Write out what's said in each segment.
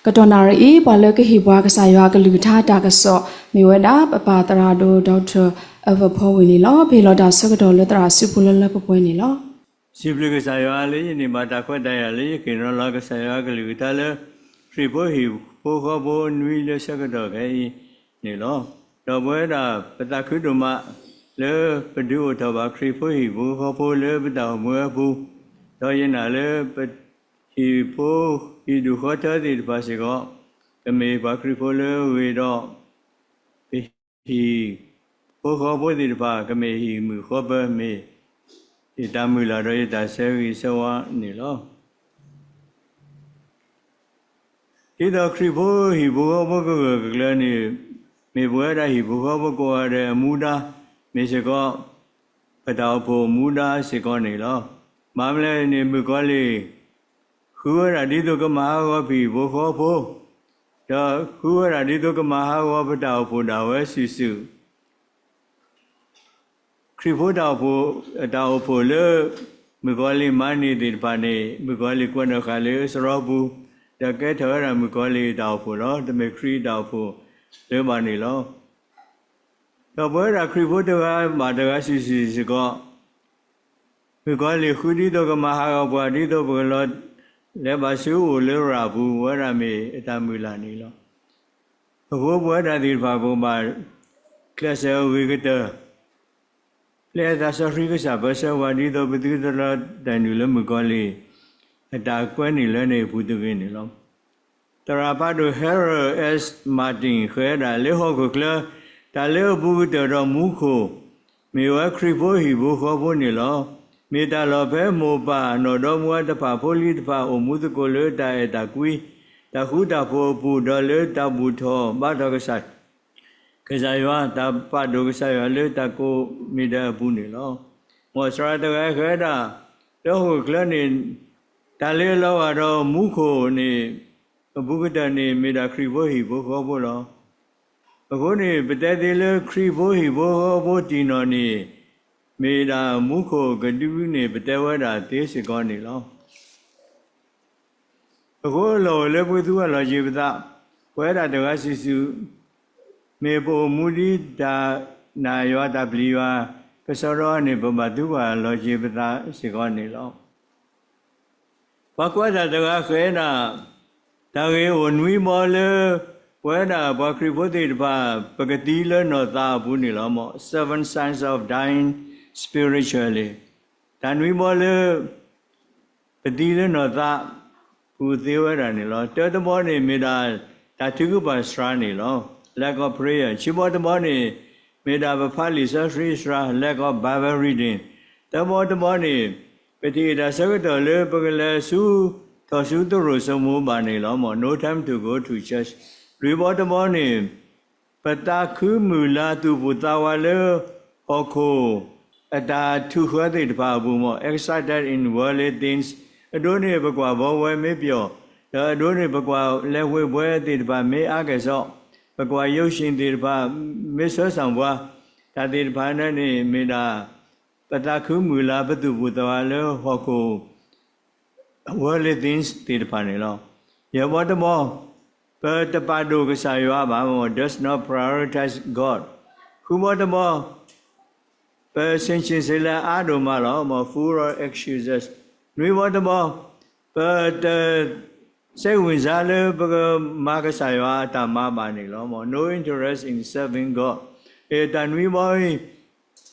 ကတီၢ်နၣ်ရံၣ်အံၤ ပှၤလၢကဟ့ၣ်ပှၤကစၢ်ယွၤအကလုၢ်ကထါတၢ်ကစီၣ် မ့ၢ်ဝဲဒၣ် ပပၢ်သရၣ်ဒိၣ် ဒီကထၢၣ် အၢၣ်ဖၢၣ်ဖီဝ့ၢ်န့ၣ်လီၤ. ပဟ့ၣ်လီၤတၢ်ဆၢကတီၢ်လၢသရၣ်စုဖိလၢလၢပှဲၤပှဲၤန့ၣ်လီၤ. စံးဘျုးကစၢ်ယွၤလၢယန့ၢ်ဘၣ်တၢ်ခွဲးတၢ်ယာ်လၢယက့ၤနီၤလီၤကစၢ်ယွၤအကလုၢ်ကထါလၢ ခရံာ်ဖိဟံၣ်ဖိဃီဖိနွံလၢဆၢကတီၢ်ခဲအံၤန့ၣ်လီၤ. ဒီးပဝဲဒၣ်ပသးခုဒိၣ်မးလၢပဒုးအိၣ်ထီၣ်ဘၣ်ခရံာ်ဖိဟံၣ်ဖိဃီဖိလၢပတၢ်အိၣ်မူအပူၤ, ဒီးယနာ်လၢပ ဟံၣ်ဖိဟံၣ်ဒူၣ်ဃီထၢသ့ၣ်တဖၣ်စ့ၢ်ကီး ကမ့ၢ်ပှၤခရံာ်ဖိလၢအဂ့ၤဒီး ပဟံၣ်ဖိဃီဖိသ့ၣ်တဖၣ် ကမ့ၢ်ဟံၣ်မုာ်ဃီပၢၤ မ့ၢ်ယတၢ်မုၢ်လၢ်ဒီးယတၢ်ဆၢဂ့ၤဆၢဝါန့ၣ်လီၤ. ဒ်သိးခရံာ်ဖိဟံၣ်ဖိဃီဖိကဂၢၢ်ကကျၢၤန့ၣ် မ့ၢ်ပဝဲဒၣ်ဟံၣ်ဖိဃီဖိကိးဂၤဒဲးအမူဒါ, မ့ၢ်စ့ၢ်ကီး ပတၢ်အိၣ်ဖှိၣ်အမူဒါစ့ၢ်ကီးန့ၣ်လီၤ. ဘၣ်မနုၤလဲၣ်န့ၣ် မုၣ်ကီၤလံၢ် ဃုဝဲဒၣ်ဒ်သိးကမၤဟးဂီၤပဟံၣ်ဖိဃီဖိ, ဒီးဃုဝဲဒၣ်ဒ်သိးကမၤဟးဂီၤပတၢ်အိၣ်ဖှိၣ်ဒၣ်ဝဲစုာ်စုာ် ခရံာ်ဖိတၢ်အိၣ်ဖှိၣ်, တၢ်အိၣ်ဖှိၣ်လၢ မုၣ်ကီၤလံၢ်မၤန့ၢ်သ့ၣ်တဖၣ်န့ၣ် မုၣ်ကီၤလံၢ်ကွဲးနီၣ်ဃာ်လၢစရီပူၤ, ဒီးကဲထီၣ်ဝဲဒၣ်မုၣ်ကီၤလံၢ်အတၢ်အိၣ်ဖှိၣ်လီၤ. တမ့ၢ်ခရံာ်အတၢ်အိၣ်ဖှိၣ်လၢၤဘၣ်န့ၣ်လီၤ. ဒီးပဝဲဒၣ်ခရံာ်ဖိတဂၤဘၣ်တဂၤစုာ်စုာ်စ့ၢ်ကီး မုၣ်ကီၤလံၢ်ဃုဒ်သိးကမၤဟးဂီၤပှၤ ဒ်သိးပကလီၤ လဲၤဘၣ်ဆူအအိၣ်လၢရၤပူၤ ပဝဲဒၣ်မ့ၢ်အတၢ်မုၢ်လၢ်န့ၣ်လီၤ. အဃိပဝဲဒၣ်သ့ၣ်တဖၣ် ပကဘၣ်ကျဲးစၢးအဂ့ၤကတၢၢ် ပျဲသးစီဆှံကစၢ်ပၢဆှၢပှၤ ဒ်သိးပသုတလီၤတၢ်နုာ်လၢမုၣ်ကီၤလံၢ် အတၢ်ကွဲနုာ်လၢန့ၣ်အပူၤတဂ့ၤန့ၣ်လီၤ. သရၣ်ဖးဒိၣ် Harold S. Martin ဃဲၤဒၣ်လၢဟီၣ်ခိၣ်ချၢ တၢ်လၢအဘူးကတၢၢ်ဒီးမူခိၣ် မ့ၢ်ဝဲခရံာ်ဖိဟံၣ်ဖိဃီဖိန့ၣ်လီၤ. မ့ၢ်တၢ်လီၢ်ဖဲမိၢ်ပၢ်နီၢ်ဒီမါတဖၣ်ဖိလံၤတဖၣ်အိၣ်မူသကိးလၢတၢ်အဲၣ်တၢ်ကွံ, တၢ်ဃူတၢ်ဖိးအပူၤ ဒီးလၢတၢ်ဘူၣ်ထီၣ်ဘါထီၣ်ကစၢ် ကစၢ်ယွၤ, တၢ်ပာ်ဒိၣ်ကစၢ်ယွၤလၢတၢ်ကိးမံၤဒဲးအပူၤန့ၣ်လီၤ. မ်သရၣ်တဂၤဃဲၤဒၣ် လၢဟီၣ်ခိၣ်ချၢန့ၣ် တၢ်လၢအလီၤဂာ်ဒီးမူခိၣ်န့ၣ် အဘူးကတၢၢ်န့ၣ် မ့ၢ်ဒၣ်ခရံာ်ဖိဟံၣ်ဖိဃီဖိလီၤ. အဃိန့ၣ် ပတဲသ့လၢခရံာ်ဖိဟံၣ်ဖိဃီဖိတံၢ်နီၢ်န့ၣ် မ့ၢ်ဒၣ်မူခိၣ်ကဒုန့ၣ် ပတဲဝဲဒၣ်သ့စ့ၢ်ကီးန့ၣ်လီၤ. အဃိအလီၢ်အိၣ်လၢပကသူၣ်ဘၣ်လီၤက့ၤပသး, ပဝဲဒၣ်တဂၤစုာ်စုာ် မ့ၢ်ပအိၣ်မူဒ်တၢ်နာ်ယွၤတၢ်ပျံၤယွၤ ကစီဒီန့ၣ် ပဘၣ်သူၣ်ဘၣ်လီၤက့ၤပသးစ့ၢ်ကီးန့ၣ်လီၤ. ပှၤကွၢ်တၢ်တဂၤဃဲၤဒၣ် တၢ်ဂ့ၢ်အိၣ်နွံဘီလၢ ပဝဲဒၣ်ပှၤခရံာ်ဖိသ့ၣ်တဖၣ် ပကသံလၢနီၢ်သးအပူၤန့ၣ်လီၤ. Seven signs of dying spiritually. တၢ်နွံဘီလၢ ပသံလၢနီၢ်သး ပူၤသ့ဝဲဒၣ်န့ၣ်လီၤ. တၢတဘီန့ၣ်မ့ၢ်ဒၣ် တၢ်ထုကဖၣ်စှၤန့ၣ်လီၤ. Lack of prayer. ခံဘီတဘီန့ၣ် မ့ၢ်ဒၣ်ပဖးလံာ်စီဆှံစှၤ lack of Bible reading. သၢဘီတဘီန့ၣ် ပတဟ့ၣ်တၢ်ဆၢကတီၢ်လၢပကလဲၤဆူ ထီၣ်ဆူသရိာ်စိမိၤဘၣ်န့ၣ်လီၤ. No time to go to church. လွံၢ်ဘီတဘီန့ၣ် ပသးခုမုၢ်လၢ်သူၣ်ပိၢ်သးဝးလၢ ဟီၣ်ခိၣ် အတၢ်ထုးဃၢသ့ၣ်တဖၣ်အပူၤ မ့ၢ် excited in worldly things. အဒိန့ၣ်ပကွၢ်ဘီဝဲမ့ၢ်ပျီၣ်, ဒီးအဒိန့ၣ်ပကွၢ်လဲၤဝ့ၤပှဲၤသ့ၣ်တဖၣ်မ့ၢ်အါကဲၣ်ဆိး, ပကွၢ်ယိးၡံၣ်သ့ၣ်တဖၣ် မ့ၢ်ဆၢဆၣ်ပှၤ, တၢ်သ့ၣ်တဖၣ်န့ၣ်န့ၣ်မ့ၢ်ဒၣ် ပသးခုမုၢ်လၢ်ပသူၣ်ပိၢ်သးဝးလၢဟီၣ်ခိၣ် worldly things သ့ၣ်တဖၣ်န့ၣ်လီၤ. ယဲၢ်ဘီတဘီ ပတပာ်ဒိၣ်ကစၢ်ယွၤဘၣ် မ့ၢ် does not prioritize God. ဃုဘီတဘီ ပဆ့ၣ်ဆ့ၣ်ဆ့လဲအါဒိၣ်မးလီၤ မ့ၢ် full of excuses. နွံဘီတဘီ ပတ စိတ်ဝင်စားလၢပကမၤကစၢ်ယွၤအတၢ်မၤဘၣ်န့ၣ်လီၤ. No interest in serving God. အတၢ်နွံဘီအံၤ မ့ၢ်အိၣ်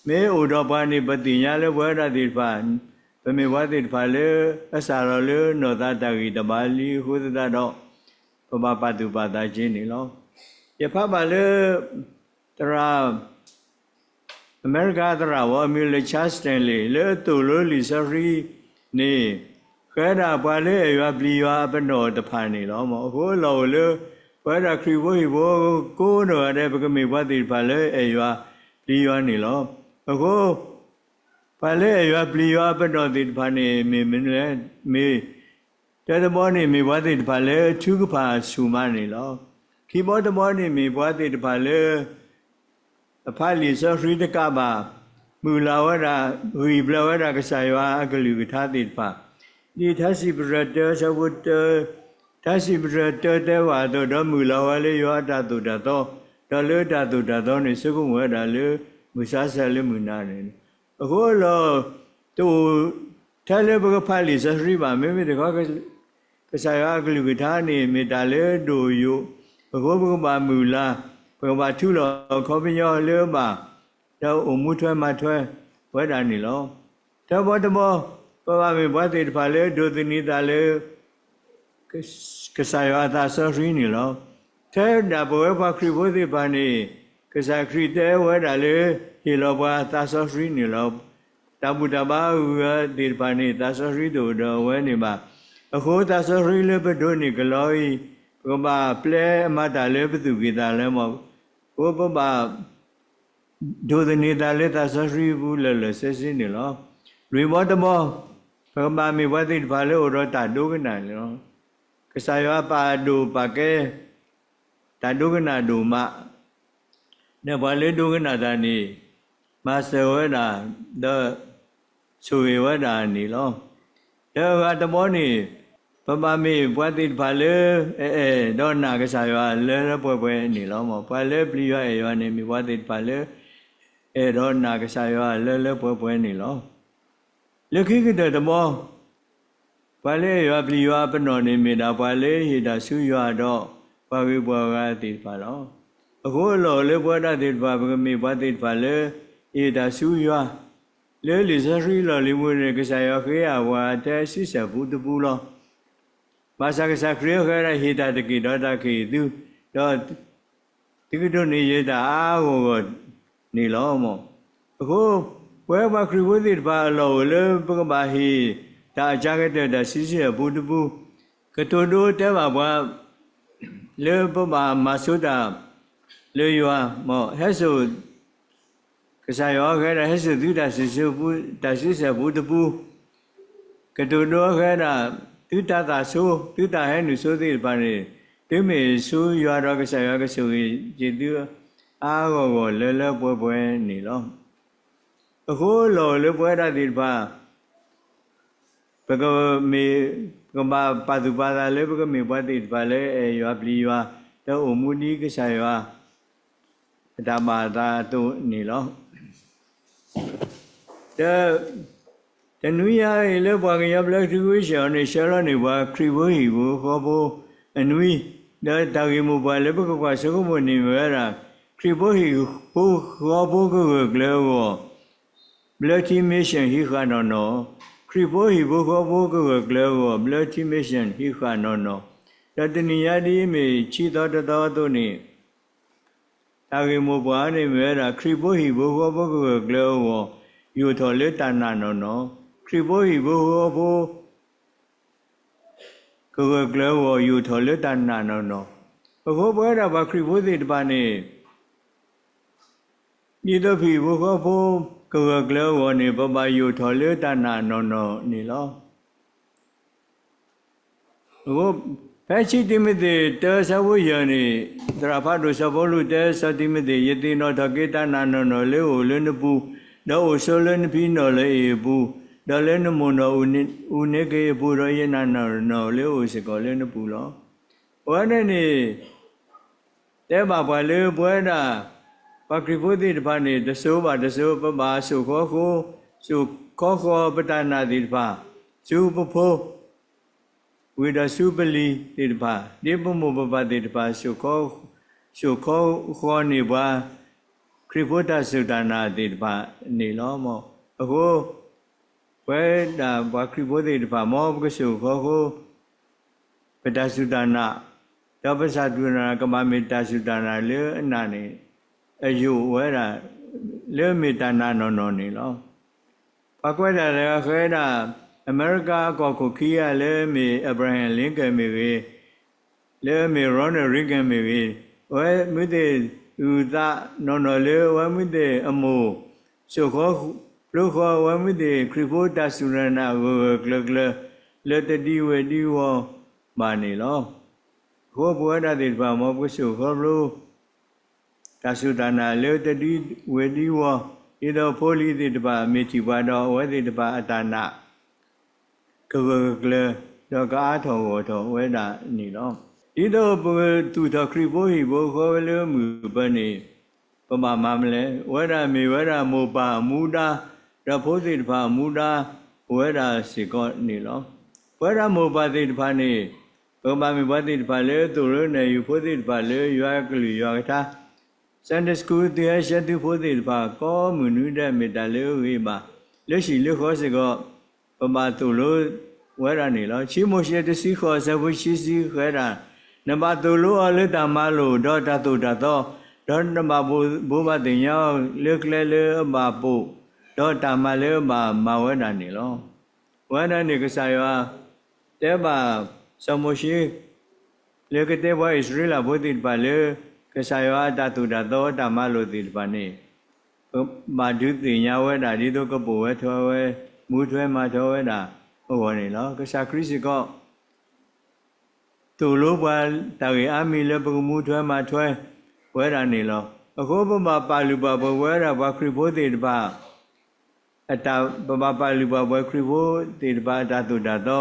ဒီးပှၤန့ၣ် ပသ့ၣ်ညါလၢပဝဲဒၣ်သ့ၣ်တဖၣ် ပမ့ၢ်ပှၤသ့ၣ်တဖၣ်လၢ အစၢ်လီၤလၢနီၢ်သးတၢ်ဂံၢ်တၢ်ဘါလံအဃိသတးဒီး ပဘၣ်ပာ်သူၣ်ပာ်သးက့ၤန့ၣ်လီၤ. ယဖးဘၣ်လၢ သရၣ် အမဲရကၤသရၣ်ဝဲအမံၤလၢ Charles Stanley လၢအသိၣ်လိလံာ်စီဆှံန့ၣ် ဃဲဒၣ်ပှၤလၢအဲၣ်ယွၤပျံၤယွၤအပနီၣ်တဖၣ်န့ၣ်လီၤ. အဃိအလီၢ်အိၣ်လၢ ပဝဲဒၣ်ခရံာ်ဖိဟံၣ်ဖိကိးနီၢ်ဂၤဒဲး ပကမ့ၢ်ပှၤသ့ၣ်တဖၣ်လၢအဲၣ်ယွၤပျံၤယွၤန့ၣ်လီၤ. အဃိ ပှၤလၢအဲၣ်ယွၤပျံၤယွၤအပနီၣ်သ့ၣ်တဖၣ်န့ၣ် မ့ၢ်မနုၤလဲၣ်, မ့ၢ် တၢတဘီန့ၣ်မ့ၢ်ပှၤသ့ၣ်တဖၣ်လၢထုကဖၣ်ဆူၣ်မးန့ၣ်လီၤ. ခံဘီတဘီန့ၣ်မ့ၢ်ပှၤသ့ၣ်တဖၣ်လၢ အဖးလံာ်စီဆှံတကးဘၣ် မုၢ်လၢ်ဝဲဒၣ် ဂံၢ်ဘျၢဝဲဒၣ်ကစၢ်ယွၤအကလုၢ်ကထါသ့ၣ်တဖၣ်, ဒ်ထါစံးပတြၢၤတၢ ဆၢဖိတၢ တၢ်စံးပတြၢၤတဲဘၣ်အသိး ဒီးမုၢ်လီၤဝဲလၢယွၤအတၢ်သိၣ်တၢ်သီ, ဒီးလၢတၢ်သိၣ်တၢ်သီန့ၣ် ဆိကမိၣ်ဝဲဒၣ်လၢမုၢ်ဆါဆဲးလၢမုၢ်နၤန့ၣ်, အဃိအလီၢ် တအိၣ်ထဲလၢပကဖးလံာ်စီဆှံဘၣ်. မ့မ့ၢ်တခီ ကစၢ်ယွၤအကလုၢ်ကထါန့ၣ် မ့ၢ်တၢ်လၢဒိၣ်ယိာ်, အဃိပကဘၣ်မုၢ်လၢ်, ပကဘၣ်ထူးလီၤအခီပညီလၢအဘၣ်, ဒီးအိၣ်မူထွဲမၤထွဲဝဲဒၣ်န့ၣ်လီၤ. တဘီတဘီ ပဘၣ်မ့ၢ်ပှၤသ့ၣ်တဖၣ်လၢဒိးသန့ၤသးလၢ ကစၢ်ယွၤအသးစီဆှံန့ၣ်လီၤ. ထဲဒၣ်ပဝဲပှၤခရံာ်ဖိသ့ၣ်တဖၣ်န့ၣ် ကစၢ်ခရံာ်တဲဝဲဒၣ်လၢ ဟ့ၣ်လီၤပှၤသးစီဆှံန့ၣ်လီၤ. တၢ်ဘူၣ်တၢ်ဘါအဂုၤအဂၤသ့ၣ်တဖၣ်န့ၣ် သးစီဆှံတအိၣ်ဒီးအဝဲန့ၣ်ဘၣ်. အဃိသးစီဆှံလၢပဒိးန့ၢ်ကလီအံၤ ပကဘၣ်ပျဲအမၤတၢ်လၢပသူၣ်ကံၢ်သးလဲမီၢ်, အဃိပဘၣ် ဒိးသန့ၤသးလၢသးစီဆှံအပူၤလၢာ်လၢာ်ဆ့ဆ့န့ၣ်လီၤ. လွံၢ်ဘီတဘီ ပကဘၣ်မ့ၢ်ပှၤသ့ၣ်တဖၣ်လၢအိၣ်ဒီးတၢ်ဒိကနၣ်န့ၣ်လီၤ. ကစၢ်ယွၤပာ်ဒိၣ်ပာ်ကဲ တၢ်ဒိကနၣ်ဒိၣ်မး, ဒီးပှၤလၢဒိကနၣ်တၢ်န့ၣ် မၤစၢၤဝဲဒၣ် ဒီး ဆိၣ်ဂ့ၤဝဲဒၣ်န့ၣ်လီၤ. ဒီးအဂၤတဘီန့ၣ် ပဘၣ်မ့ၢ်ပှၤသ့ၣ်တဖၣ်လၢ အအဲၣ်ဒိးနာ်ကစၢ်ယွၤလၢလၢပှဲၤပှဲၤန့ၣ်လီၤ. ပှၤလၢပျံၤယွၤအဲၣ်ယွၤန့ၣ် မ့ၢ်ပှၤသ့ၣ်တဖၣ်လၢ အဲၣ်ဒိးနာ်ကစၢ်ယွၤလၢလၢပှဲၤပှဲၤန့ၣ်လီၤ. လၢခံကတၢၢ်တဘီ ပှၤလၢအဲၣ်ယွၤပျံၤယွၤပနီၣ်န့ၣ် မ့ၢ်ဒၣ်ပှၤလၢဟ့ၣ်တၢ်ဆူယွၤဒီး ပှၤဂ့ၤပှၤဝါသ့ၣ်တဖၣ်လီၤ. အဃိအလီၢ်အိၣ်လၢပဝဲဒၣ်သ့ၣ်တဖၣ် ပကမ့ၢ်ပှၤသ့ၣ်တဖၣ်လၢ ဟ့ၣ်တၢ်ဆူယွၤ လၢလံာ်စီဆှံလီၢ်လံၤပူၤန့ၣ် ကစၢ်ယွၤဃ့အဝၤထဲဆံဆဲၣ်ပူတပူလီၤ. ဘၣ်ဆၣ်ကစၢ်ခရံာ်အဃဲဒၣ်ဟ့ၣ်တၢ်တက့ၢ်ဒီးတၢ်ကဟ့ၣ်သု, ဒီး သုကဒိးန့ၢ်ယတၢ်အါအါဂီၢ်ဂီၢ်န့ၣ်လီၤ. အဃိ ပဝဲပှၤခရံာ်ဖိသ့ၣ်တဖၣ်အလီၢ်အိၣ်လၢပကဘၣ်ဟ့ၣ်တၢ်အစှၤကတၢၢ်တၢ်ဆံဆဲၣ်ပူတပူ, ကတိၤဒိတဲဘၣ်ပှၤ လၢပဘၣ်မၤဆိတၢ်လၢယွၤ, မ်ဟဲစိာ် ကစၢ်ယွၤအဃဲဒၣ် ဟဲစိာ်သုတၢ်ဆံဆဲၣ်ပူ, တၢ်ဆံဆဲၣ်ပူတပူ, ကတိၤဒိအဃဲဒၣ် သုတၢ်သၣ်ဆိ သုတၢ်ဟဲနုာ်ဆိသ့ၣ်တဖၣ်န့ၣ် သုမ့ၢ်ဆူယွၤဒီးကစၢ်ယွၤကဆိၣ်ဂ့ၤက့ၤသု အါအါဂီၢ်ဂီၢ်လၢလၢပှဲၤပှဲၤန့ၣ်လီၤ. အဃိအလီၢ်အိၣ်လၢပဝဲဒၣ်သ့ၣ်တဖၣ် ပကမ့ၢ် ပကဘၣ်ပာ်သူၣ်ပာ်သးလၢပကမ့ၢ်ပှၤသ့ၣ်တဖၣ်လၢအဲၣ်ယွၤပျံၤယွၤ ဒီးအိၣ်မူဒ်ကစၢ်ယွၤ အတၢ်ဘၣ်အသးအသိးန့ၣ်လီၤ. ဒီး တနွံညါအံၤလၢပှၤကညီဘျၢထံခဝ့ၡၢၣ်အီၤန့ၣ် ဆှၢလီၤန့ၢ်ပှၤခရံာ်ဖိဟံၣ်ဖိဃီဖိအနွံ, ဒီးတၢ်ဂ့ၢ်မိၢ်ပှၢ်လၢပကကွၢ်ဆိကမိၣ်န့ၣ်မ့ၢ်ဝဲဒၣ် ခရံာ်ဖိဟံၣ်ဖိဃီဖိကဂၢၢ်ကျၢၤအဂီၢ် ဘျၢထံ mission ဟံးဃာ်နီၢ်နီၢ်, ခရံာ်ဖိဟံၣ်ဖိဃီဖိကဂၢၢ်ကျၢၤအဂီၢ် ဘျၢထံ mission ဟံးဃာ်နီၢ်နီၢ်, ဒီးတနံၤညါဒ်အမ့ၢ်ဆံသီတသီအသိးန့ၣ် တၢ်ဂ့ၢ်မိၢ်ပှၢ်န့ၣ်မ့ၢ်ဝဲဒၣ် ခရံာ်ဖိဟံၣ်ဖိဃီဖိကဂၢၢ်ကျၢၤအဂီၢ် ယိာ်ထီၣ်လၢတၢ်နာ်နီၢ်နီၢ်, ခရံာ်ဖိဟံၣ်ဖိဃီဖိ ကဂၢၢ်ကျၢၤအဂီၢ် ယိာ်ထီၣ်လၢတၢ်နာ်နီၢ်နီၢ်, အဃိပဝဲဒၣ်ပှၤခရံာ်ဖိသ့ၣ်တဖၣ်န့ၣ် ဒ်သိးပဟံၣ်ဖိဃီဖိ ကဂၢၢ်ကျၢၤအဂီၢ်န့ၣ် ပဘၣ်ယိာ်ထီၣ်လၢတၢ်နာ်နီၢ်နီၢ်န့ၣ်လီၤ. အဃိ ဖဲခံတံၤမသ့း တၢ ဆၢဖိယဲၢ်န့ၣ် သရၣ်ဖးဒိၣ်စီၤပီလူးတဲစီၤတံၤမသ့း, ယသ့ၣ်နီၣ်ထီၣ်က့ၤတၢ်နာ်နီၢ်နီၢ်လၢအိၣ်လၢနပူၤ, ဒီးအိၣ်ဆိလၢနဖံနီၣ်လၢအ့ၣ်အပူၤ, ဒီးလၢနမိၢ်နီၢ်အူန့ၢ်က့ၤအပူၤ, ဒီးယနာ်နီၢ်နီၢ်လၢအိၣ်စ့ၢ်ကီးလၢနပူၤလီၤ. အဝဲန့ၣ်န့ၣ် တဲဘၣ်ပှၤလၢပဝဲဒၣ် ပှၤခရံာ်ဖိသ့ၣ်တဖၣ်န့ၣ် တစိၤဘၣ်တစိၤ ပဘၣ်စိာ်ဃီဃီ, စိာ်ခီဃီပတၢ်နာ်သ့ၣ်တဖၣ် ဆူပဖိ ဝံၤဒီးဆူပလံၤသ့ၣ်တဖၣ်, ဒ်ပမိၢ်ပပၢ်သ့ၣ်တဖၣ် စိာ်ခီဃီန့ၢ်ပှၤ ခရံာ်ဖိတၢ်စူၢ်တၢ်နာ်သ့ၣ်တဖၣ်န့ၣ်လီၤ. အဃိ ပဝဲဒၣ်ပှၤခရံာ်ဖိသ့ၣ်တဖၣ် မ်ပကစိာ်ခီဃီ ပတၢ်စူၢ်တၢ်နာ်, ဒီးပတၢ်စူၢ်တၢ်နာ်ကဘၣ်မ့ၢ်တၢ်စူၢ်တၢ်နာ်လၢအနာ်န့ၣ် အယိာ်ဝဲဒၣ် လၢမ့ၢ်တၢ်နာ်နီၢ်နီၢ်န့ၣ်လီၤ. ပှၤကွဲးတၢ်တဂၤဃဲဒၣ် အမဲရကၤအကီၢ်ခိၣ်ခံဂၤလၢမ့ၢ် Abraham Lincoln မ့ၢ်ဂ့ၤ, လၢမ့ၢ် Ronald Reagan မ့ၢ်ဂ့ၤ, အဝဲမုၢ်သ့ၣ်ဂုာ်သးနီၢ်နီၢ်လၢအဝဲမုၢ်သ့ၣ်အမိၢ် စိာ်ဃီဖျိဃီ အဝဲမုၢ်သ့ၣ်ခရံာ်ဖိတၢ်စူၢ်တၢ်နာ်ဂၢၢ်ဂၢၢ်ကျၢၤကျၢၤ လၢတဒံဝဲဒံဝီဘၣ်န့ၣ်လီၤ. အဃိပဝဲဒၣ်သ့ၣ်တဖၣ် မ်ပကစိာ်ဃီဖျိ တၢ်စူၢ်တၢ်နာ်လၢတဒံဝဲဒံဝီ, ဒ်သိးဖိလံၤသ့ၣ်တဖၣ်မ့ၢ်ထံၣ်ပှၤဒီး အဝဲသ့ၣ်တဖၣ်အတၢ်နာ် ကဂၢၢ်ကကျၢၤ ဒီးကအါထီၣ်ဂီၢ်ထီၣ်ဝဲဒၣ်န့ၣ်လီၤ. ဒ်သိးပကသူၣ်ထီၣ်ခရံာ်ဖိဟံၣ်ဖိဃီဖိလၢမုၢ်ကပၤန့ၣ် ပဘၣ်မၤမနုၤလဲၣ်. အဝဲဒၣ်မ့ၢ်ဝဲဒၣ်မိၢ်ပၢ်အမူဒါ ဒီးဖိသ့ၣ်တဖၣ်အမူဒါ အိၣ်ဝဲဒၣ်စ့ၢ်ကီးန့ၣ်လီၤ. ပဝဲဒၣ်မိၢ်ပၢ်သ့ၣ်တဖၣ်န့ၣ် ပကဘၣ်မ့ၢ်ပှၤသ့ၣ်တဖၣ်လၢသိၣ်လိနဲၣ်ယုၤဖိသ့ၣ်တဖၣ်လၢယွၤအကလုၢ်ယွၤအကထါ Sunday School သုဟဲရှဲသုဖိသ့ၣ်တဖၣ် ကိးမုၢ်နွံဒဲး မ့ၢ်တၢ်လၢအဂ့ၤဘၣ် လၢဟံၣ်လၢဃီစ့ၢ်ကီး ပဘၣ်သိၣ်လိဝဲဒၣ်န့ၣ်လီၤ. ခံမိၤၡ့တဆံဃိး အဆၢဖိခံဆံဃဲဒၣ်, နဘၣ်သိၣ်လိအီၤလၢတၢ်မၤလိာ် ဒီးတၢ်သိၣ်တၢ်သီ, ဒီးနဘၣ်ဘိးဘၣ်သ့ၣ်ညါအီၤလၢကျဲလၢအဘၣ်ပိာ်, ဒီးတၢ်မၤလၢအဘၣ်မၤဝဲဒၣ်န့ၣ်လီၤ. ပဝဲဒၣ်န့ၣ် ကစၢ်ယွၤတဲဘၣ်စီၤမိၤၡ့ လၢကတဲပှၤအံၣ်စရ့လးဖိသ့ၣ်တဖၣ်လၢ ကစၢ်ယွၤအတၢ်သိၣ်တၢ်သီတၢ်မၤလိာ်သ့ၣ်တဖၣ်န့ၣ် ဘၣ်ဒုးသ့ၣ်ညါဝဲဒၣ် ဒ်သိးကပိာ်ဝဲထွဲဝဲ မူထွဲမၤထွဲဝဲဒၣ်အဂီၢ်န့ၣ်လီၤ. ကစၢ်ခရံာ်စ့ၢ်ကီး သိၣ်လိပှၤတၢ်ဂ့ၢ်အါမံၤလၢပကမူထွဲမၤထွဲဝဲဒၣ်န့ၣ်လီၤ. အဃိပဘၣ်ပာ်လုၢ်ပာ်ပှ့ၤဝဲဒၣ်ပှၤခရံာ်ဖိသ့ၣ်တဖၣ် အတၢ်, ပဘၣ်ပာ်လုၢ်ပာ်ပှ့ၤခရံာ်ဖိသ့ၣ်တဖၣ်အတၢ်သိၣ်တၢ်သီ,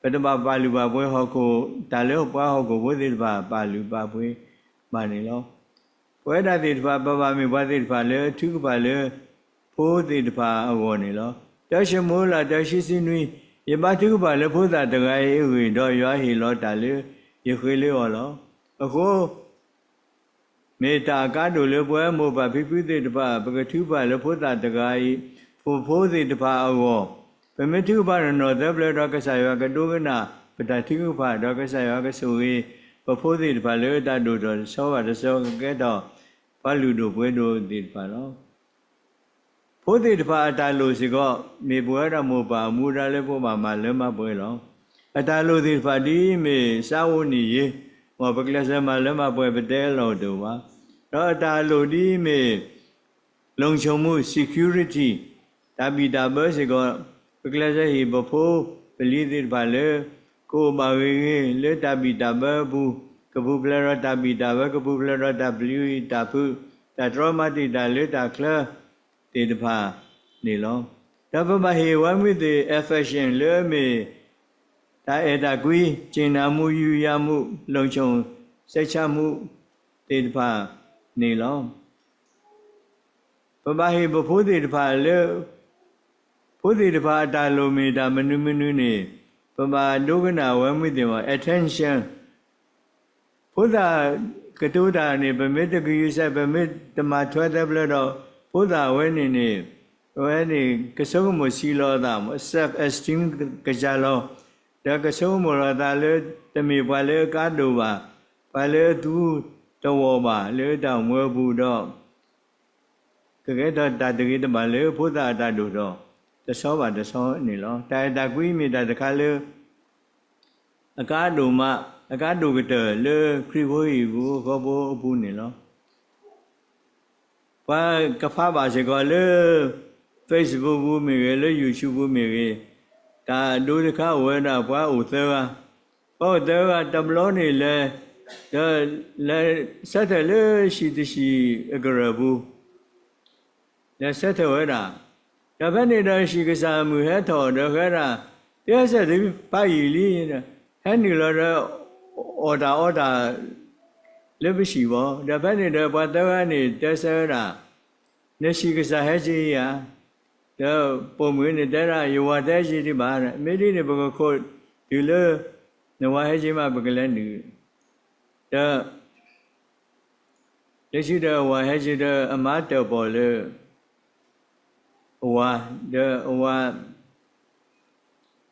ပတဘၣ်ပာ်လုၢ်ပာ်ပှ့ၤဟီၣ်ခိၣ်, တၢ်လၢပှၤဟီၣ်ခိၣ်ဖိသ့ၣ်တဖၣ်ပာ်လုၢ်ပာ်ပှ့ၤဘၣ်န့ၣ်လီၤ. ပဝဲဒၣ်သ့ၣ်တဖၣ် ပဘၣ်မ့ၢ်ပှၤသ့ၣ်တဖၣ်လၢထုကဖၣ်လၢဖိသ့ၣ်တဖၣ်အဂီၢ်န့ၣ်လီၤ. တၢၡမူၤအ့လး တၢဆံဆံနွံ, ယဘါထုကဖၣ်လၢဖိသၣ်တဂၤအံၤအဂ့ၢ်, ဒီးယွၤဟ့ၣ်လီၤတၢ်လၢယဃ့လၢအီၤလီၤ. အဃိ မ့ၢ်တၢ်အကါဒိၣ်လၢပဝဲမိၢ်ပၢ်ဖံဖုသ့ၣ်တဖၣ် ပကထုကဖၣ်လၢဖိသၣ်တဂၤအံၤ, ပဖိသ့ၣ်တဖၣ်အဂီၢ်, ပမ့ၢ်ထုကဖၣ်နီၢ်နီၢ်သၢဖျၢၣ်ဒီး ကစၢ်ယွၤကဒိကနၣ်ပတၢ်ထုကဖၣ်, ဒီးကစၢ်ယွၤကဆိၣ်ဂ့ၤပဖိသ့ၣ်တဖၣ်လၢတၢ်ဒိၣ်ထီၣ်တဆီဘၣ်တဆီ ကကဲထီၣ်ပှၤလုၢ်ဒိၣ်ပှ့ၤဒိၣ်သ့ၣ်တဖၣ်လီၤ. ဖိသ့ၣ်တဖၣ်အတၢ်လိၣ်စ့ၢ်ကီး မ့ၢ်ပဝဲဒၣ်မိၢ်ပၢ်အမူဒါလၢပဘၣ်မၤလၢမၤပှဲၤလီၤ. အတၢ်လိၣ်သ့ၣ်တဖၣ်ဒ်အမ့ၢ် စားဝတ်နေရေး, မ်ပကျဲးစၢးမၤလၢမၤပှဲၤ ပတဲလီၤတအိၣ်ဘၣ်. ဒီးအတၢ်လိၣ်ဒ်အမ့ၢ် လုံခြုံမှု security, တၢ်ဘံၣ်တၢ်ဘၢစ့ၢ်ကီး, ပကျဲးစၢးဟ့ၣ်ပဖိပလံၤသ့ၣ်တဖၣ်လၢ ကအိၣ်ဘၣ်ဂ့ၤဂ့ၤလၢတၢ်ဘံၣ်တၢ်ဘၢအပူၤ, ကပူၤဖျဲးဒီးတၢ်ဘံၣ်တၢ်ဘၢ, ကပူၤဖျဲးဒီးတၢ်ပျံၤတၢ်ဖုး, တၢ်တြီမၤတံာ်တာ်လၢတၢ်ချၢသ့ၣ်တဖၣ်န့ၣ်လီၤ. ဒီးပဘၣ်ဟ့ၣ်ဝဲမုၢ်သ့ၣ် affection လၢအမ့ၢ် တၢ်အဲၣ်တၢ်ကွံ, ကျေနပ်မှု, ယူရမှု, လုံခြုံစိတ်ချမှု သ့ၣ်တဖၣ်န့ၣ်လီၤ. ပဘၣ်ဟ့ၣ်ပဖိသ့ၣ်တဖၣ်လၢ ဖိသ့ၣ်တဖၣ်အတၢ်လိၣ်မ့ၢ်တၢ်မနုၤမနုၤန့ၣ် ပဘၣ်ဒိကနၣ်ဝဲမုၢ်သ့ၣ်မး attention ဖိသၣ်ကတိၤတၢ်န့ၣ် ပမ့ၢ်တဂုာ်စဲး ပမ့ၢ်တမၤထွဲသၢဖျၢၣ်ဒီး ဖိသၣ်ဝဲန့ၣ်န့ၣ် အဝဲန့ၣ် ကဆိကမိၣ်ဆံးလီၤအသး self esteem ကစၢ်လီၤ. ဒီးကဆိကမိၣ်လီၤအသးလၢ တမ့ၢ်ပှၤလၢအကါဒိၣ်ဘၣ်, ပှၤလၢအသူတဝီၢ်ဘၣ် လၢတၢ်အိၣ်မူအပူၤဒီး ကကဲထီၣ်တၢ်တဂ့ၤတဘၣ်လၢဖိသၣ်အတၢ်ဒိၣ်ထီၣ် တဆီဘၣ်တဆီန့ၣ်လီၤ. တၢ်အဲၣ်တၢ်ကွံမ့ၢ်တၢ်တခါလၢ အကါဒိၣ်မး, အကါဒိၣ်ကတၢၢ်လၢခရံာ်ဖိဟံၣ်ပူၤဃီဖိအပူၤန့ၣ်လီၤ. ပှၤကဖးဘၣ်စ့ၢ်ကီးလၢ Facebook ပူၤမ့ၢ်ဂ့ၤ, လၢ YouTube ပူၤမ့ၢ်ဂ့ၤ, တၢ်ဒိတခါအိၣ်ဝဲဒၣ်ပှၤအိၣ်သၢဂၤ, ပှၤအိၣ်သၢဂၤတဘျီန့ၣ်လဲၤ, ဒီးလဲၤဆၢထၢၣ်လၢဟံၣ်တဟံၣ်အကရၢၢ်ပူၤ လဲၤဆၢထၢၣ်ဝဲဒၣ်, ဒီးဖဲန့ၣ်ဒီးဟံၣ်ကစၢ်မုၢ်ဟဲထီၣ်ဒီးဃဲဒၣ်, သုဟဲဆၢထၢၣ်ဖးယံာ်လံ, ဟဲနုာ်လီၤဒီး အီၣ်တၢ်အီတၢ် လၢပဟံၣ်ဘၣ်. ဒီးဖဲန့ၣ်ဒီးပှၤသၢဂၤန့ၣ်တဲဆၢဝဲဒၣ်, နဟံၣ်ကစၢ်ဟဲက့ၤဧါ. ဒီးပိာ်မုၣ်န့ၣ်တဲဒၣ် ယဝၤတဟဲက့ၤဒံးဘၣ်, မ့ၢ်ဒ်န့ၣ် ပကခိးတုၤလၢ နဝၤဟဲက့ၤမး ပကလဲၤနုာ်, ဒီး လၢခံဒီးအဝၤဟဲက့ၤဒီးအမါတၢၣ်ပီၣ်လၢ အဝၤ, ဒီးအဝၤ,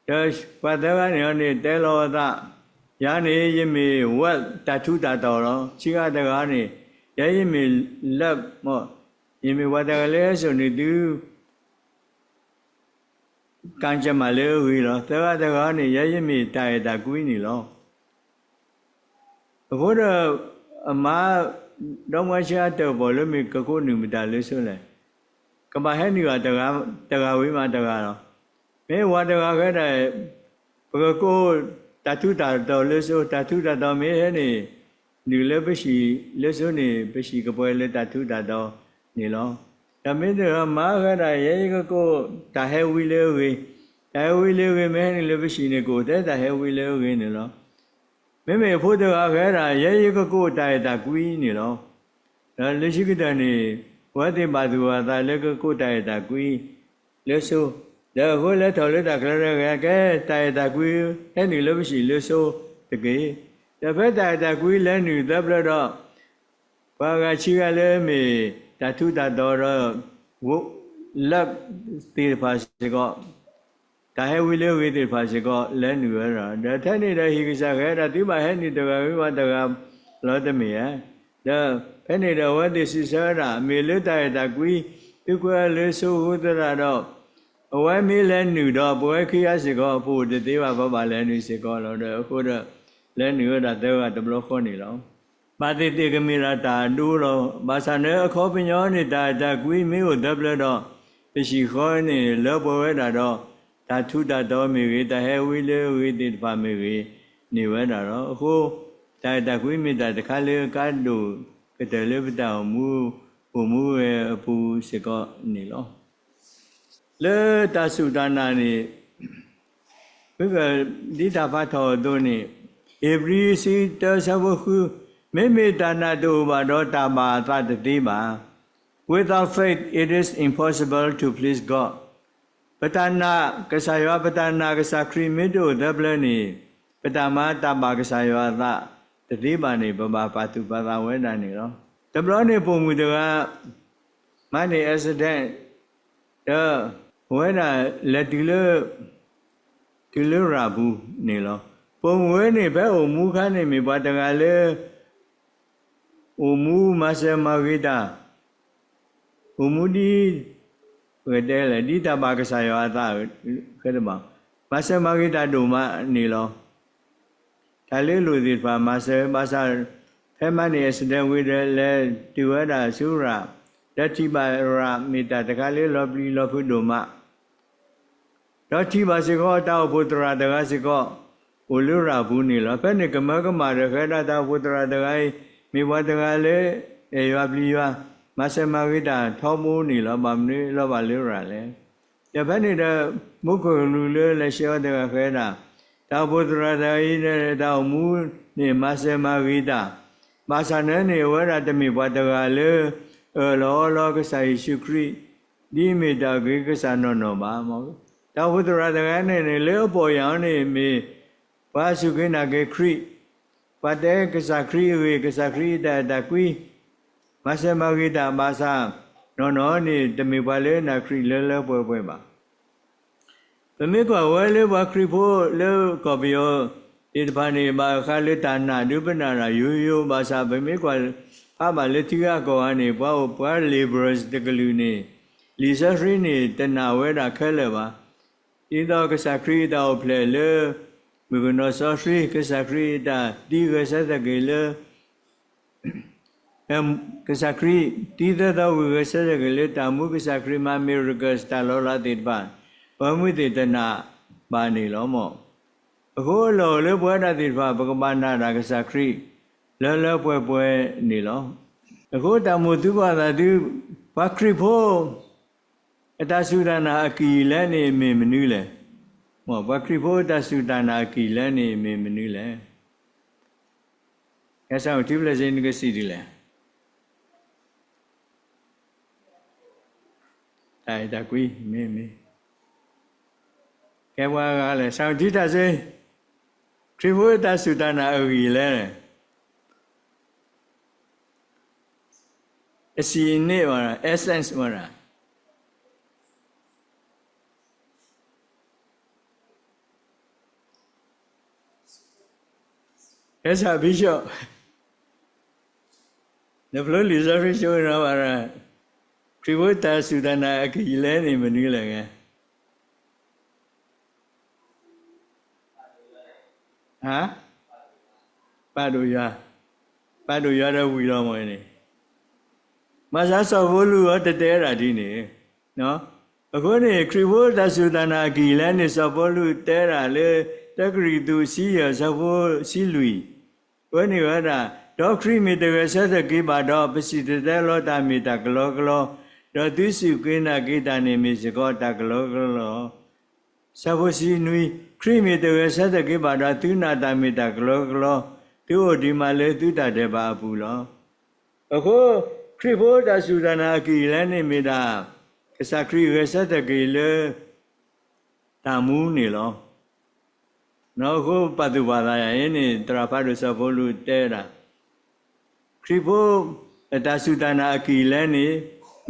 ဒီးပှၤသၢဂၤန့ၣ်န့ၣ်တဲလီၤအသး, ယၤန့ၣ်ယမ့ၢ်ဝဲတၢ်ထူးတၢ်တီၤလီၤ. ခံဂၤတဂၤန့ၣ် ယၤယမ့ၢ်လၢ, ယမ့ၢ်ပှၤတဂၤလၢဟဲစိာ်န့ၢ်သု ကံကြမ္မာလၢအဂ့ၤလီၤ. သၢဂၤတဂၤန့ၣ် ယၤယမ့ၢ်တၢ်အဲၣ်တၢ်ကွံန့ၣ်လီၤ. အဃိဒီး အမါ ဒီမါဆါတၢၣ်ပီၣ်လၢမ့ၢ်ကကိးနုာ်မတၤလၢစိၤလဲၣ်, ကဘၣ်ဟဲနုာ်ဘၣ်တဂၤဝံၤမးတဂၤလီၤ. မ့ၢ်ဝၤတဂၤဃဲဒၣ် ပကကိးတၢ်ထူးတၢ်တီၤလၢစိၤ, တၢ်ထူးတၢ်တီၤမ့ၢ်ဟဲန့ၣ် နုာ်လၢပဟံၣ်လၢစိၤန့ၣ် ပဟံၣ်ကပှဲၤလၢတၢ်ထူးတၢ်တီၤန့ၣ်လီၤ. ဒီးမ့ၢ်တဂၤမါဃဲဒၣ် ယဲယကကိးတၢ်ဟဲဝံလၢအဂ့ၤ, တၢ်ဟဲဝံလၢအဂ့ၤ မ့ၢ်ဟဲနုာ်လၢပဟံၣ်န့ၣ် ကအိၣ်ထဲတၢ်ဟဲဝံလၢအဂ့ၤန့ၣ်လီၤ. မ့မ့ၢ်အဖိတဂၤဃဲဒၣ် ယဲယကကိးတၢ်အဲၣ်တၢ်ကွံန့ၣ်လီၤ. ဒီးလၢခံကတၢၢ်န့ၣ် အဝဲသ့ၣ်ဘၣ်သူၣ်ဘၣ်သးလၢကကိးတၢ်အဲၣ်တၢ်ကွံလၢစိ, ဒီးအဃိလဲၤထီၣ်လၢတၢ်ချၢတဂၤ ကဲတၢ်အဲၣ်တၢ်ကွံဟဲနုာ်လၢပဟံၣ်လၢစိတက့ၢ်. ဒီးဖဲတၢ်အဲၣ်တၢ်ကွံလဲၤနုာ်သၢဖျၢၣ်ဒီး ပှၤအဂၤဆံဂၤလၢအမ့ၢ်တၢ်ထူးတၢ်တီၤဒီး လၢသ့ၣ်တဖၣ်စ့ၢ်ကီး, တၢ်ဟဲဝံလၢအဂ့ၤသ့ၣ်တဖၣ်စ့ၢ်ကီး လဲၤနုာ်ဝဲဒၣ်, ဒီးထဲန့ၣ်ဒီးဟံၣ်ကစၢ်ဃဲဒၣ် သုဘၣ်ဟဲနုာ်တဂၤဂ့ၤဝဲတဂၤလီၤတမ့ၢ်ဧါ. ဒီးဖဲန့ၣ်ဒီးအဝဲသ့ၣ်စံးဆၢဝဲဒၣ် မ့ၢ်လၢတၢ်အဲၣ်တၢ်ကွံ သုကွဲလၢစိအဃိသတးဒီး အဝဲမ့ၢ်လဲၤနုာ်ဒီး ပဝဲခံဂၤစ့ၢ်ကီး ပအိၣ်တသ့ဘၣ် ပဘၣ်လဲၤနုာ်စ့ၢ်ကီးလီၤ. ဒီးအဃိဒီး လဲၤနုာ်ဝဲဒၣ်သၢဂၤတဘျီဃီန့ၣ်လီၤ. ဘၣ်သ့ၣ်သ့ၣ်ကမ့ၢ်ဒၣ်တၢ်အဒိလီၤ. ဘၣ်ဆၣ်န့ၣ် အခီပညီန့ၣ် တၢ်အဲၣ်တၢ်ကွံမ့ၢ်အိၣ်သၢဖျၢၣ်ဒီး ပဟံၣ်ဃီန့ၣ်လၢပှဲၤဝဲဒၣ်ဒီး တၢ်ထူးတၢ်တီၤမ့ၢ်ဂ့ၤ တၢ်ဟဲဝံလၢအဂ့ၤသ့ၣ်တဖၣ်မ့ၢ်ဂ့ၤ န့ၢ်ဝဲဒၣ်လီၤ. အဃိ တၢ်အဲၣ်တၢ်ကွံမ့ၢ်တၢ်တခါလၢအကါဒိၣ်ကတၢၢ်လၢပတၢ်အိၣ်မူ အိၣ်မူဝဲအပူၤစ့ၢ်ကီးန့ၣ်လီၤ. လၢတၢ်စူၢ်တၢ်နာ်န့ၣ် ဖုက ဒ်တၢ်ဖးထီၣ်အသိးန့ၣ် ဧ့ၤဘြံၤဆံတၢဆၢဖိဃု, မ့မ့ၢ်တၢ်နာ်တအိၣ်ဘၣ်ဒီး တၢ်ဘၣ်အသးတသ့ဘၣ်. Without faith it is impossible to please God. ပတၢ်နာ်ကစၢ်ယွၤ ပတၢ်နာ်ကစၢ်ခရံာ်မ့ၢ်တအိၣ်သၢဖျၢၣ်န့ၣ် ပတၢ်မၤတၢ်ဘၣ်ကစၢ်ယွၤအသးတသ့ဘၣ်န့ၣ် ပဘၣ်ပာ်သူၣ်ပာ်သးဝဲဒၣ်န့ၣ်လီၤ. တဘျီန့ၣ်ပိာ်မုၣ်တဂၤ မၤန့ၢ် accident ဒီး အဝဲဒၣ်လဲၤတုၤလၢ တုၤလၢရၣ်ပူၤန့ၣ်လီၤ. ပိာ်မုၣ်ဝဲန့ၣ် ဖဲအိၣ်မူအခါန့ၣ် မ့ၢ်ပှၤတဂၤလၢ အိၣ်မူမၤစၢၤမၤဂ့ၤတၢ်, အိၣ်မူဒ် ပကတဲလဲၣ် ဒ်တၢ်ဘၣ်ကစၢ်ယွၤအသး မၤစၢၤမၤဂ့ၤတၢ်ဒိၣ်မးန့ၣ်လီၤ. တၢ်လၢအလိၣ်သ့ၣ်တဖၣ်မၤစၢၤ ဘၣ်ဆၣ် ဖဲမၤန့ၢ် accident ဝံၤဒီး လဲၤတုၤဝဲဒၣ်ဆူရၣ်, ဒီးထံၣ်ဘၣ်ရၣ်မ့ၢ်တၢ်တခါလၢလီၤပျံၤလီၤဖုးဒိၣ်မး ဒီးထံၣ်ဘၣ်စ့ၢ်ကီး တၢ်အိၣ်ဖှိၣ်သရၣ်တဂၤစ့ၢ်ကီး အိၣ်လၢရၣ်ပူၤန့ၣ်လီၤ. ဖဲန့ၣ်ကမၢကမၣ်ဒီး ဃဲဒၣ်တၢ်အိၣ်ဖှိၣ်သရၣ်တဂၤအံၤ မ့ၢ်ပှၤတဂၤလၢ အဲၣ်ယွၤပျံၤယွၤ မၤစၢၤမၤဂ့ၤတၢ်ထီဘိန့ၣ်လီၤ. ဘၣ်မနုၤလီၤဘၣ်လၢရၣ်လဲၣ်. ဒီးဖဲန့ၣ်ဒီး မူခိၣ်ကလူးလၢလဲၤဆှၢအီၤတဂၤဃဲဒၣ် တၢ်အိၣ်ဖှိၣ်သရၣ်တဂၤအံၤ တၢ်အိၣ်မူန့ၣ် မၤစၢၤမၤဂ့ၤတၢ်, ဘၣ်ဆၣ်န့ၣ်န့ၣ် အဝဲဒၣ်တမ့ၢ်ပှၤတဂၤလၢ အၢၣ်လီၤအီလီၤကစၢ်ယ့ၣ်ၡူးခရံာ် ဒ်မ့ၢ်တၢ်အဂ့ၤကစၢ်နီၢ်နီၢ်ဘၣ်. တၢ်အိၣ်ဖှိၣ်သရၣ်တဂၤန့ၣ်န့ၣ် လၢအပီၢ်ယၢ်အီၤန့ၣ် မ့ၢ်ပှၤစူၢ်က့ၤနာ်က့ၤခရံာ်, ပှၤတဲကစၢ်ခရံာ်အဂ့ၢ် ကစၢ်ခရံာ်အတၢ်အဲၣ်တၢ်ကွံ, မၤစၢၤမၤဂ့ၤတၢ်ဘၣ်ဆၣ် နီၢ်နီၢ်န့ၣ် တမ့ၢ်ပှၤလၢနာ်ခရံာ်လၢလၢပှဲၤပှဲၤဘၣ်. ပမ့ၢ်ကွၢ်ဝဲလၢပှၤခရံာ်ဖိလၢကီၢ်ပယီၤသ့ၣ်တဖၣ်န့ၣ် ဘၣ်ဃးလၢတၢ်နာ်ဒုးပနာ်တၢ်ယိယိ ဘၣ်ဆၣ်ပမ့ၢ်ကွၢ်ဖးဘၣ်လၢထံဂၤကီၢ်ဂၤန့ၣ် ပှၤအိၣ်ပှၤ laborers တကလုာ်န့ၣ် လံာ်စီဆှံန့ၣ် တနာ်ဝဲဒၣ်ခဲလၢာ်ဘၣ်. ဒ်သိးကစၢ်ခရံာ်အတၢ်အိၣ်ဖျဲၣ်လၢ မုၣ်ကနီၤစီဆှံ, ကစၢ်ခရံာ်အတၢ်သံဂဲၤဆၢထၢၣ်က့ၤလၢ ကစၢ်ခရံာ်သံသၢသီဝံၤ ဂဲၤဆၢထၢၣ်က့ၤလၢတၢ်မူ ကစၢ်ခရံာ်မၤ miracles တၢ်လီၤလးသ့ၣ်တဖၣ် ပှၤမုၢ်သ့ၣ်တနာ်ဘၣ်န့ၣ်လီၤ. အဃိအလီၢ်အိၣ်လၢပဝဲဒၣ်သ့ၣ်တဖၣ် ပကဘၣ်နာ်တၢ်ကစၢ်ခရံာ် လၢလၢပှဲၤပှဲၤန့ၣ်လီၤ. အဃိတၢ်မိၣ်သုကွၢ်သးသု ပှၤခရံာ်ဖိ အတၢ်စူၢ်တၢ်နာ်အကံၢ်အလဲန့ၣ်မ့ၢ်မနုၤလဲၣ်. ပှၤခရံာ်ဖိအတၢ်စူၢ်တၢ်နာ်အကံၢ်အလဲန့ၣ်မ့ၢ်မနုၤလဲၣ်. ကဲ ဆၢထံဖျၢၣ်စ့နကစံးဒ်လဲၣ်. တၢ်အဲၣ်တၢ်ကွံ မ့ၢ်မ့ၢ် ကဲပှၤဂၤလဲၣ် ဆၢထံတၢ်စ့, ခရံာ်ဖိအတၢ်စူၢ်တၢ်နာ်အဂံၢ်လဲၣ်. အစံးအန့ၣ်ဝဲဒၣ် essence ဝဲဒၣ် ကဲစၢ် Bishop, နဖျိလံာ်စီဆှံကၠိနီၤဘၣ်ရၣ်, ခရံာ်ဖိတၢ်စူၢ်တၢ်နာ်အကံၢ်အလဲန့ၣ်မနုၤလဲၣ်. ဟါ, ပာ်ဒိၣ်ယွၤ, ပာ်ဒိၣ်ယွၤဒီးဝံၤလီၤမ့ၢ်န့ၣ်, ဘၣ်ဆၣ်စီၤပီလူးအတတဲဒၣ်ဒ်န့ၣ်. အဃိန့ၣ် ခရံာ်ဖိတၢ်စူၢ်တၢ်နာ်အကံၢ်အလဲန့ၣ် စီၤပီလူးတဲဒၣ်လၢ တၢကရံၣ်သူး ဆံယဲၢ် ဆၢဖိ ဆံလွံၢ်, အဝဲန့ၣ်ဝဲဒၣ်, ဒီးခရံာ်မ့ၢ်တဂဲၤဆၢထၢၣ်က့ၤဘၣ်ဒီး ပစံၣ်တဲၤတဲလီၤတၢ်မ့ၢ်တၢ်ကလီကလီ, ဒီးသုစူၢ်က့ၤနာ်က့ၤတၢ်န့ၣ်မ့ၢ်စ့ၢ်ကီးတၢ်ကလီကလီလီၤ. ဆၢဖိတဆံနွံ, ခရံာ်မ့ၢ်တဂဲၤဆၢထၢၣ်က့ၤဘၣ်ဒီး သုနာ်တၢ်မ့ၢ်တၢ်ကလီကလီ, သုအိၣ်ဒံးမးလၢသုတၢ်ဒဲးဘးအပူၤလီၤ. အဃိ, ခရံာ်ဖိတၢ်စူၢ်တၢ်နာ်အကံၢ်အလဲန့ၣ်မ့ၢ်ဒၣ် ကစၢ်ခရံာ်ဂဲၤဆၢထၢၣ်က့ၤလၢ တၢ်မူန့ၣ်လီၤ. အဃိပာ်သူၣ်ပာ်သးယၤအံၤန့ၣ် သရၣ်ဖးဒိၣ်စီၤပီလူးတဲဝဲဒၣ်, ခရံာ်ဖိအတၢ်စူၢ်တၢ်နာ်အကံၢ်အလဲန့ၣ်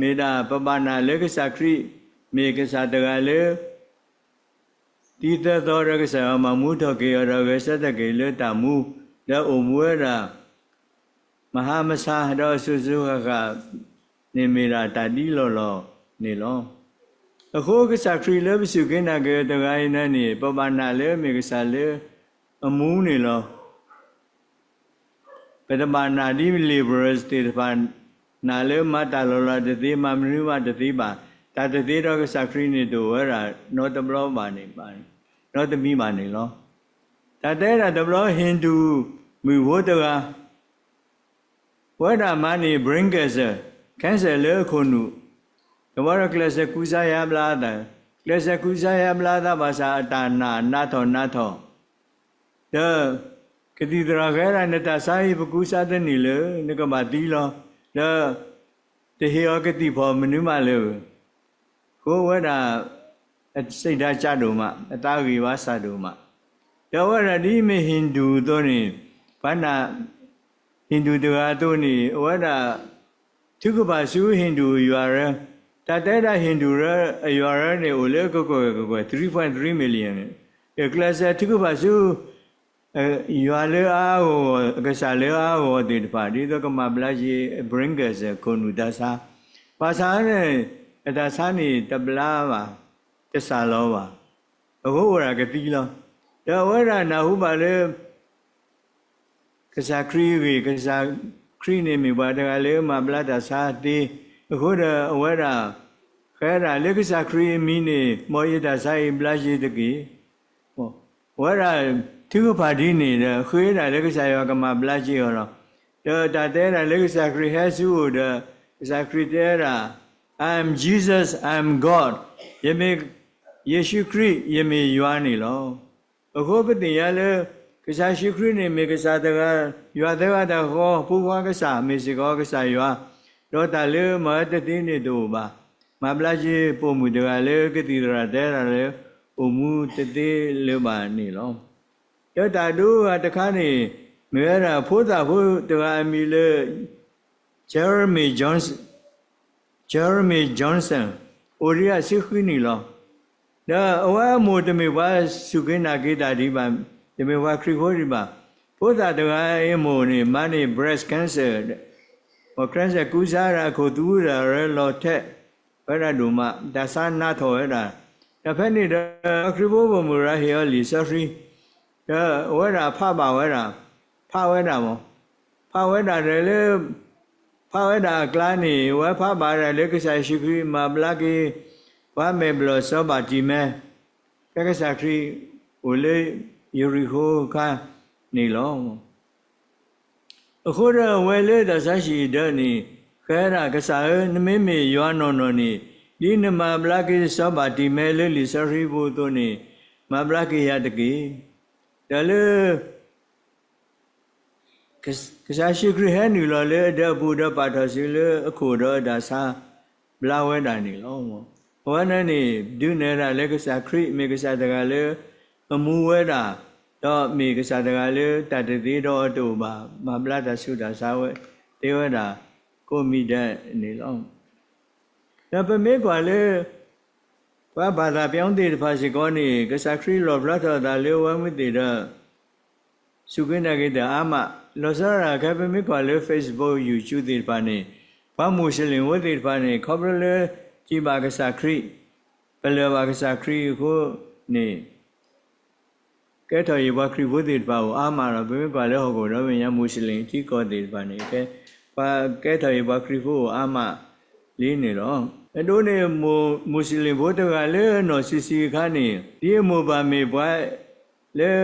မ့ၢ်ဒၣ်ပဘၣ်နာ်လၢကစၢ်ခရံာ် မ့ၢ်ကစၢ်တဂၤလၢ တံၤသၢသီဒီးကစၢ်ယွၤမၤမူထီၣ်က့ၤအီၤဒီး ဂဲၤဆၢထၢၣ်က့ၤလၢတၢ်မူ, ဒီးအိၣ်မူဝဲဒၣ် မဟါမဆါ ဒီးအစိၤစိၤဃၣ်ဃၣ်န့ၣ်မ့ၢ်ဒၣ်တၢ်ဒ်လီၢ်လီၢ်န့ၣ်လီၤ. အဃိကစၢ်ခရံာ်လၢပစူၢ်က့ၤနာ်က့ၤအီၤတဂၤအံၤန့ၣ် ပဘၣ်နာ်လၢမ့ၢ်ကစၢ်လၢအမူန့ၣ်လီၤ. ပတဘၣ်နာ်ဒ် liberals သ့ၣ်တဖၣ် နာ်လၢမၤတၢ်လီၤလီၤတသ့ မၤမနုၤမးတသ့ဘၣ်. တၢ်တသ့ဒီးကစၢ်ခရံာ်န့ၣ် တအိၣ်ဝဲဒၣ်နီတဘျီဘၣ်န့ၣ်, နီတမံၤဘၣ်န့ၣ်လီၤ. တၢ်တဲဒၣ်တဘျီ Hindu မုၣ်ဖိတဂၤ ပဝဲဒၣ်မၤန့ၢ် brain cancer, cancer လၢအခိၣ်နူာ်, တဘျီဒီးကျဲးစၢးကူစါယါဘျါအသး, ကျဲးစၢးကူစါယါဘျါအသးဘၣ်ဆၣ် အတၢ်နာ်နးထီၣ်နးထီၣ်, ဒီးကသံၣ်သရၣ်ဃဲဒၣ် နတၢ်ဆါအံၤ ပကူစါတန့ၢ်လၢၤ နကဘၣ်သံလီၤ, ဒီးတဟ့ၣ်အီၤကသံၣ်ဖီၣ်မနုၤမးလၢၤ. အဃိဝဲဒၣ် အစံးဒၣ်ကၢ်ဒိၣ်မး အသးဂ့ၤဘၣ်စၢ်ဒိၣ်မး, ဒီးအဝဲဒၣ်ဒ်မ့ၢ် Hindu အသိးန့ၣ်, ပှၤနာ် Hindu တဂၤအသိးန့ၣ် အဝဲဒၣ် ထုကဖၣ်ဆူ Hindu အယွၤရၢ, တၢ်တဲဒၣ် Hindu ရၢ အယွၤရၢန့ၣ် အိၣ်လၢကကွဲၢ်ကကွဲၢ် three point three million, ကျဲးစၢးထုကဖၣ်ဆူ ယွၤလၢအါအါဂီၢ်ဂီၢ် အကစၢ်လၢအါအါဂီၢ်ဂီၢ်သ့ၣ်တဖၣ် ဒ်သိးကမၤဘျါက့ၤ brain cancer ခိၣ်နူာ်တၢ်ဆါ, ဘၣ်ဆၣ်န့ၣ် အတၢ်ဆါန့ၣ်တဘျါဘၣ်, တစၢ်လီၤဘၣ်. အဃိဝဲဒၣ်ကသံလီၤ. ဒီးအဝဲဒၣ်နၢ်ဟူဘၣ်လၢ ကစၢ်ခရံာ်အဂ့ၢ်, ကစၢ်ခရံာ်န့ၣ်မ့ၢ်ပှၤတဂၤလၢမၤဘျါတၢ်ဆါသ့, အဃိဒီးအဝဲဒၣ် ဃဲဒၣ်လၢကစၢ်ခရံာ်အမံၤန့ၣ် မ်ယတၢ်ဆါအံၤဘျါက့ၤတက့ၢ်. အဝဲဒၣ်ထုကဖၣ်ဒ်န့ၣ်ဒီး ဃ့ဒၣ်လၢကစၢ်ယွၤကမၤဘျါက့ၤအီၤလီၤ. ဒီးတၢ်တဲဒၣ်လၢကစၢ်ခရံာ်ဟဲဆူအအိၣ်ဒီး ကစၢ်ခရံာ်တဲဒၣ်, I am Jesus, I am God, ယမ့ၢ်ယ့ၣ်ၡူးခရံာ်, ယမ့ၢ်ယွၤန့ၣ်လီၤ. အဃိပသ့ၣ်ညါလၢ ကစၢ်ယ့ၣ်ၡူးခရံာ်န့ၣ်မ့ၢ်ကစၢ်တဂၤ, ယွၤသၢဂၤတၢ်ဃီ, ဖိခွါကစၢ်, မ့ၢ်စ့ၢ်ကီးကစၢ်ယွၤ, ဒီးတၢ်လၢမၤဝဲတသ့န့ၣ်တအိၣ်ဘၣ်. မၤဘျါက့ၤပိာ်မုၣ်တဂၤလၢကသံၣ်သရၣ်တဲဒၣ်လၢ အိၣ်မူတသ့လၢၤဘၣ်န့ၣ်လီၤ. ဒီးတၢ်ဒိဂၤတခါန့ၣ် မ့ၢ်ဝဲဒၣ်ဖိသၣ်ဖိတဂၤအမံၤလၢ Jeremy Johnson, Jeremy Johnson, အိၣ်ဒံးအဆံဃုနံၣ်လီၤ. ဒီးအဝဲအမိၢ်တမ့ၢ်ပှၤစူၢ်က့ၤနာ်က့ၤတၢ်ဒံးဘၣ်, တမ့ၢ်ပှၤခရံာ်ဖိဒံးဘၣ်. ဖိသၣ်တဂၤအံၤအမိၢ်န့ၣ် မၤန့ၢ် breast cancer, အီၣ်ခရံစဲၣ်ကူစါဒၣ်အခိၣ်သူဒၣ်ရၢလီၤထဲးဝဲဒၣ်ဒိၣ်မး, တၢ်ဆါနးထီၣ်ဝဲဒၣ်. ဒီးဖဲန့ၣ်ဒီး ခရံာ်ဖိပိာ်မုၣ်ရၤဟ့ၣ်အီၤလံာ်စီဆှံ, ဒီးအဝဲဒၣ်ဖးဘၣ်ဝဲဒၣ်, ဖးဝဲဒၣ်မး, ဖးဝဲဒၣ်ဒီးလၢ ဖးဝဲဒၣ်အကျါန့ၣ် အဝဲဖးဘၣ်ဝဲဒၣ်လၢကစၢ်ယ့ၣ်ၡူးခရံာ်မၤဘျါက့ၤ ပှၤမဲာ်ဘျီၣ်စီၤဘၤတံၤမဲ, ဖဲကစၢ်ခရံာ်အိၣ်လၢယရံၣ်ဃိၤအခါန့ၣ်လီၤ. အဃိဒီးအဝဲလၢတၢ်ဆါဟံၣ်အဒၢးန့ၣ် ဃဲဒၣ်ကစၢ်ဧၢ, နမ့မ့ၢ်ယွၤနီၢ်နီၢ်န့ၣ်, ဒ်နမၤဘျါက့ၤစီၤဘၤတံၤမဲလၢလံာ်စီဆှံပူၤအသိးန့ၣ်, မၤဘျါက့ၤယၤတက့ၢ်. ဒီးလၢ ကစၢ်ယ့ၣ်ၡူးခရံာ်ဟဲနုာ်လီၤလၢအဒၢးအပူၤဒီးပာ်ထီၣ်စုလၢအခိၣ်ဒီးအတၢ်ဆါဘျါဝဲဒၣ်န့ၣ်လီၤ. အဝဲန့ၣ်န့ၣ် ဒုးနဲၣ်ဒၣ်လၢကစၢ်ခရံာ်မ့ၢ်ကစၢ်တဂၤလၢအမူဝဲဒၣ်, ဒီးမ့ၢ်ကစၢ်တဂၤလၢတၢ်တသ့ဒီးအတအိၣ်ဘၣ်, မၤဘျါတၢ်ဆူးတၢ်ဆါဝဲသ့ဝဲဒၣ် ကိးမံၤဒဲးန့ၣ်လီၤ. ဒီးပမ့ၢ်ကွၢ်လၢ ပှၤဘၣ်သးပၠီသ့ၣ်တဖၣ်စ့ၢ်ကီးန့ၣ် ကစၢ်ခရံာ်လီၣ်ဖျါထီၣ်အသးလၢအဝဲမုၢ်သ့ၣ်ဒီး စူၢ်က့ၤနာ်က့ၤတၢ်အါမး, လီၤဆီဒၣ်တၢ်ခဲ ပမ့ၢ်ကွၢ်လၢ Facebook, YouTube သ့ၣ်တဖၣ်န့ၣ် ပှၤမူးစလ့ၣ်ဖိသ့ၣ်တဖၣ်န့ၣ် ခီဖျိလၢ စံးဘၣ်ကစၢ်ခရံာ်, ပလၢၢ်ဘၣ်ကစၢ်ခရံာ်အဃိန့ၣ် ကဲထီၣ်အံၤပှၤခရံာ်ဖိသ့ၣ်တဖၣ်အိၣ်အါမးဒီး ပမ့ၢ်ကွၢ်လၢဟီၣ်ခိၣ်ဒီဘ့ၣ်ညါ မူးစလ့ၣ်ထံကီၢ်သ့ၣ်တဖၣ်န့ၣ် ကဲ, ပှၤကဲထီၣ်အံၤပှၤခရံာ်ဖိအိၣ်အါမးလံန့ၣ်လီၤ. အဒိန့ၣ် မူးစလ့ၣ်ဖိတဂၤလၢအနီၢ်ဆံးဆံးအခါန့ၣ် ဒ်အမိၢ်ပၢ်မ့ၢ်ပှၤ လၢ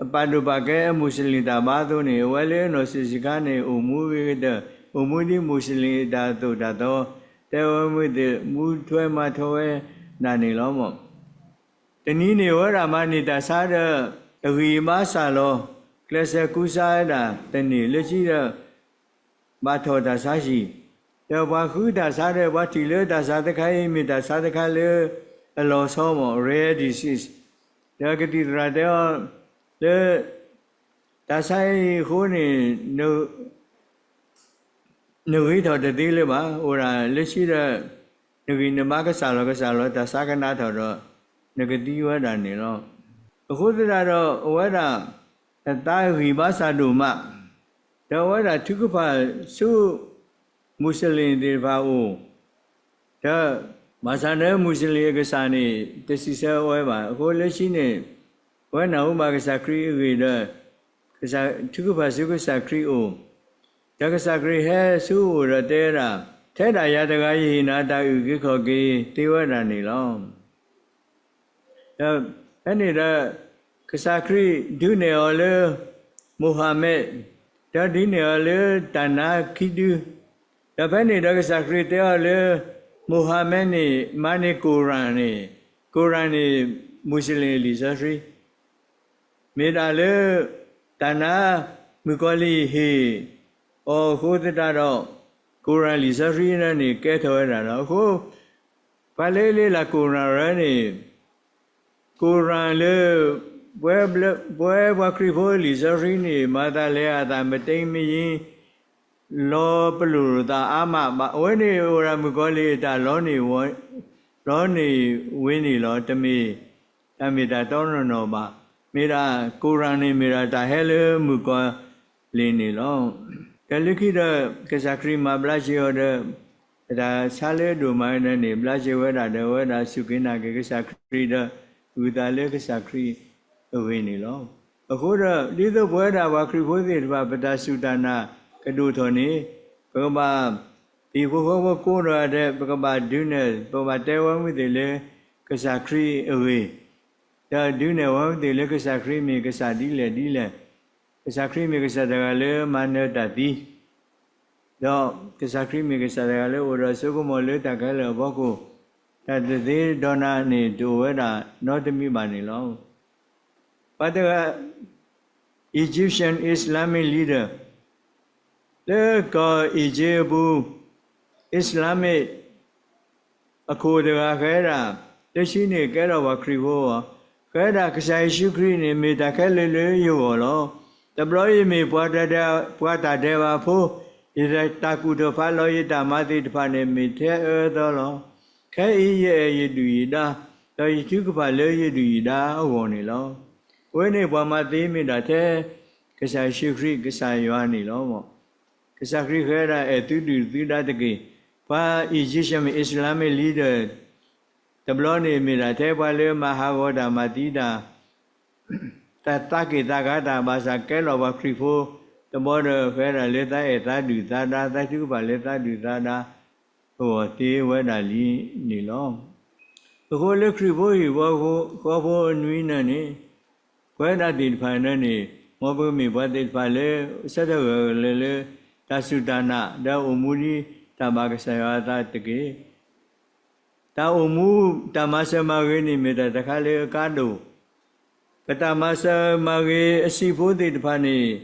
အပာ်ဒိၣ်ပာ်ကဲအမူးစလ့ၣ်တၢ်ဘါအသိးန့ၣ် အဝဲလၢအနီၢ်ဆံးဆံးအခါန့ၣ် အိၣ်မူဂ့ၤကတၢၢ်, အိၣ်မူဒ်မူးစလ့ၣ်အတၢ်သိၣ်တၢ်သီ, တဲဝဲမုၢ်သ့ၣ် မူထွဲမၤထွဲဝဲဒၣ်န့ၣ်လီၤမး. တနံၤန့ၣ် အဝဲဒၣ်မၤန့ၢ်တၢ်ဆါဒီး အဂံၢ်ဘါစၢ်လီၤ, ကျဲးစၢးကူစါဝဲဒၣ်တန့ၢ်လၢခံဒီး ဘၣ်ထီၣ်တၢ်ဆါဟံၣ်, ဒီးပှၤဃုတၢ်ဆါဒီး ပှၤထံၣ်လၢတၢ်ဆါတခါအံၤ မ့ၢ်တၢ်ဆါတခါလၢအလီၤဆီမး, rare disease, ဒီးကသံၣ်သရၣ်တဲအီၤလၢ တၢ်ဆါအံၤအဃိန့ၣ် နဂ့ၤထီၣ်တသ့လၢၤဘၣ်. အိၣ်ဒၣ်လၢခံဒီး နဂံၢ်နဘါကစၢ်လီၤကစၢ်လီၤ တၢ်ဆါကနၣ်ထီၣ်ဒီး နကသံဝဲဒၣ်န့ၣ်လီၤ. အဃိသတးဒီး အဝဲဒၣ် အသးဂံၢ်ဘါစၢ်ဒိၣ်မး, ဒီးအဝဲဒၣ်ထုကဖၣ်ဆူ မူးစလ့ၣ်သ့ၣ်တဖၣ်အအိၣ်, ဒီးဘၣ်ဆၣ်ဒီး မူးစလ့ၣ်အကစၢ်န့ၣ် တစံးဆၢဝဲဘၣ်. အဃိလၢခံန့ၣ် အဝဲနၢ်ဟူဘၣ်ကစၢ်ခရံာ်အဂ့ၢ်ဒီး ထုကဖၣ်ဆူကစၢ်ခရံာ်အအိၣ်, ဒီးကစၢ်ခရံာ်ဟဲဆူအအိၣ်ဒီးတဲဝဲဒၣ်, ထဲဒၣ်ယၤတဂၤ ယဟ့ၣ်နၤတၢ်အုၣ်က့ၤခီၣ်က့ၤသ့ဝဲဒၣ်န့ၣ်လီၤ. ဒီးဖဲန့ၣ်ဒီး ကစၢ်ခရံာ်ဒုးနဲၣ်အီၤလၢ မိၤဟၤမဲး, ဒီးဒုးနဲၣ်အီၤလၢတၢ်နါခံဒု, ဒီးဖဲန့ၣ်ဒီး ကစၢ်ခရံာ်တဲအီၤလၢ မိၤဟၤမဲးန့ၣ် မၤန့ၢ်ကိရၣ်န့ၣ်, ကိရၣ်န့ၣ် မူးစလ့ၣ်လံာ်စီဆှံ မ့ၢ်ဒၣ်လၢ တၢ်နါ မုၣ်ကီၤလံၢ်ဟ့ၣ်အီၤအဃိသတးဒီး ကိရၣ်လံာ်စီဆှံန့ၣ် ကဲထီၣ်ဝဲဒၣ်လီၤ. အဃိ ပှၤလၢလ့လၢ်ကိရၣ်ရၢန့ၣ် ကိရၣ်လၢ ပဝဲပှၤခရံာ်ဖိလံာ်စီဆှံန့ၣ် မၤသးလဲၤအသးမတ့မယ့ လီၤပလိာ်သးအါမးဘၣ်. အဝဲန့ၣ်အိၣ်ဒၣ်မုၣ်ကီၤလံၢ်အတၢ်လီန့ၣ် လီန့ၢ်ဝ့န့ၣ်လီၤ. တမ့ၢ်တၢ်မ့ၢ်တၢ်တီနီၢ်နီၢ်ဘၣ်. မ့ၢ်ဒၣ်ကိရၣ်န့ၣ် မ့ၢ်ဒၣ်တၢ်ဟဲလၢမုၣ်ကီၤလံၢ်န့ၣ်လီၤ. ဒီးလၢခံဒီး ကစၢ်ခရံာ်မၤဘျါစ့ၢ်အီၤဒီး တၢ်ဆါလၢအဒိၣ်မးဝဲဒၣ်န့ၣ် ဘျါစ့ၢ်ဝဲဒၣ်ဒီး အဝဲဒၣ်စူၢ်က့ၤနာ်က့ၤကစၢ်ခရံာ်ဒီး ဂုာ်သးလၢကစၢ်ခရံာ်အဂ့ၢ်န့ၣ်လီၤ. အဃိဒီး ဒ်သိးပဝဲဒၣ်ပှၤခရံာ်ဖိသ့ၣ်တဖၣ် ပတၢ်စူၢ်တၢ်နာ်ကဒိၣ်ထီၣ်န့ၣ် ပကဘၣ် သံၣ်ဖိဃီဖိကိးဂၤဒဲး ပကဘၣ်ဒုးနဲၣ် ပကဘၣ်တဲဝဲမုၢ်သ့ၣ်လၢ ကစၢ်ခရံာ်အဂ့ၢ်, ဒီးဒုးနဲၣ်ဝဲမုၢ်သ့ၣ်လၢကစၢ်ခရံာ်မ့ၢ်ကစၢ်ဒ်လဲၣ်ဒ်လဲၣ်, ကစၢ်ခရံာ်မ့ၢ်ကစၢ်တဂၤလၢမၤနၢၤတၢ်သံ ဒီးကစၢ်ခရံာ်မ့ၢ်ကစၢ်တဂၤလၢအိၣ်ဒီးစိကမီၤလၢတၢ်ခဲလၢာ်အဖီခိၣ်, တၢ်တသ့ဒီးနၤန့ၣ် တအိၣ်ဝဲဒၣ်နီတမံၤဘၣ်န့ၣ်လီၤ. ပှၤတဂၤ Egyptian Islamic leader လၢကီၢ်အံၣ်စ့အပူၤ Islamic အခိၣ်တဂၤဃဲဒၣ် လၢခံန့ၣ်ကဲထီၣ်ပှၤခရံာ်ဖိအီၤ, ဃဲဒၣ်ကစၢ်ယ့ၣ်ၡူးခရံာ်န့ၣ် မ့ၢ်တၢ်ခဲလၢာ်လၢယဂီၢ်လီၤ. တဘျီယမ့ၢ်ပှၤတၢ်ဒဲးဘးဖိ, ယတၢ်ကူၣ်တဖးလီၤ ယတၢ်မၤသ့ၣ်တဖၣ်န့ၣ် မ့ၢ်ထဲအၢသီလီၤ. ခဲအံၤယအဲၣ်ယဒုၣ်ယဒါ, ဒီးယထုကဖၣ်လၢယဒုၣ်ယဒါအဂီၢ်န့ၣ်လီၤ. အဝဲန့ၣ်ပှၤမၤသ့မ့ၢ်ဒၣ်ထဲ ကစၢ်ယ့ၣ်ၡူးခရံာ်ကစၢ်ယွၤန့ၣ်လီၤ. ကစၢ်ခရံာ်ဃဲဒၣ်အဲၣ်သုဒုၣ်သုဒါတက့ၢ်. ပှၤ Egyptian Islamic leader တဘျီန့ၣ်မ့ၢ်ဒၣ်ထဲပှၤလၢမၤဟးဂီၤတၢ်မၤသံတၢ်, တၢ်သးက့ၣ်သးကါတၢ်ဘၣ်ဆၣ် ကဲလီၤပှၤခရံာ်ဖိတဘျီဒီး ဃဲဒၣ်လၢသးအဲၣ်သးဒုၣ်သးဒါ သးထုကဖၣ်လၢသးဒုၣ်သးဒါအဂီၢ်သ့ဝဲဒၣ်လံန့ၣ်လီၤ. အဃိလၢခရံာ်ဖိဟံၣ်ဖိဃီဖိအနွံန့ၣ်န့ၣ် ပဝဲဒၣ်သ့ၣ်တဖၣ်န့ၣ်န့ၣ် မ်ပကမ့ၢ်ပှၤသ့ၣ်တဖၣ်လၢ ဆၢထၢၣ်ဂၢၢ်ဂၢၢ်လၢလၢ တၢ်စူၢ်တၢ်နာ် ဒီးအိၣ်မူဒ်တၢ်ဘၣ်ကစၢ်ယွၤအသးတက့ၢ်. တၢ်အိၣ်မူ တၢ်မၤစၢၤမၤဂ့ၤန့ၣ် မ့ၢ်တၢ်တခါလၢအကါဒိၣ်, ပတၢ်မၤစၢၤမၤဂ့ၤအဆံးဖိသ့ၣ်တဖၣ်န့ၣ်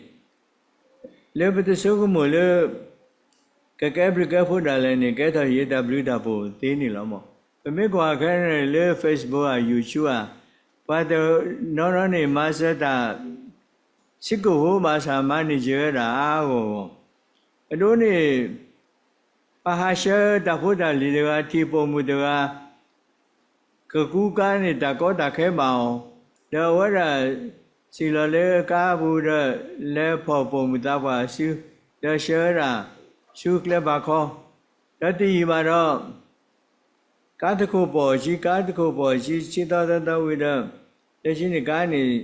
လၢပတဆိကမိၣ်လၢ ကကဲဘျုးကဲဖှိၣ်ဒၣ်လဲာ်န့ၣ် ကဲထီၣ်ယတၢ်ဘျုးတၢ်ဖှိၣ်သ့န့ၣ်လီၤမး. ပမ့ၢ်ကွၢ်ခဲန့ၣ်လၢ Facebook ဧါ YouTube ဧါ, ပှၤတနီၤနီၤန့ၣ် မၤစၢၤတၢ် ဆံးကိာ်ဖိဘၣ်ဆၣ် မၤန့ၢ်က့ၤဝဲဒၣ်အါအါဂီၢ်ဂီၢ်, အဒိန့ၣ် ပှၤဟးဆှၢတၢ်ဖိတၢ်လံၤတဂၤ ထံၣ်ပိာ်မုၣ်တဂၤ ကကူကါန့ၢ်တၢ်ကီတၢ်ခဲဘၣ်အီၤ, ဒီးအဝဲဒၣ်စံၣ်လီၤလၢကါပူၤဒီး လဲၤဖီၣ်ပိာ်မုၣ်သးပှၢ်အစု, ဒီးဆှၢဝဲဒၣ်ဆူကျဲဖးခီ, ဒီးတယံာ်ဘၣ်ဒီး ကါတခိၣ်ပိာ်အခံ ကါတခိၣ်ပိာ်အခံ ဆံသီသီသီဝံၤဒီး လၢခံန့ၣ်ကါန့ၣ်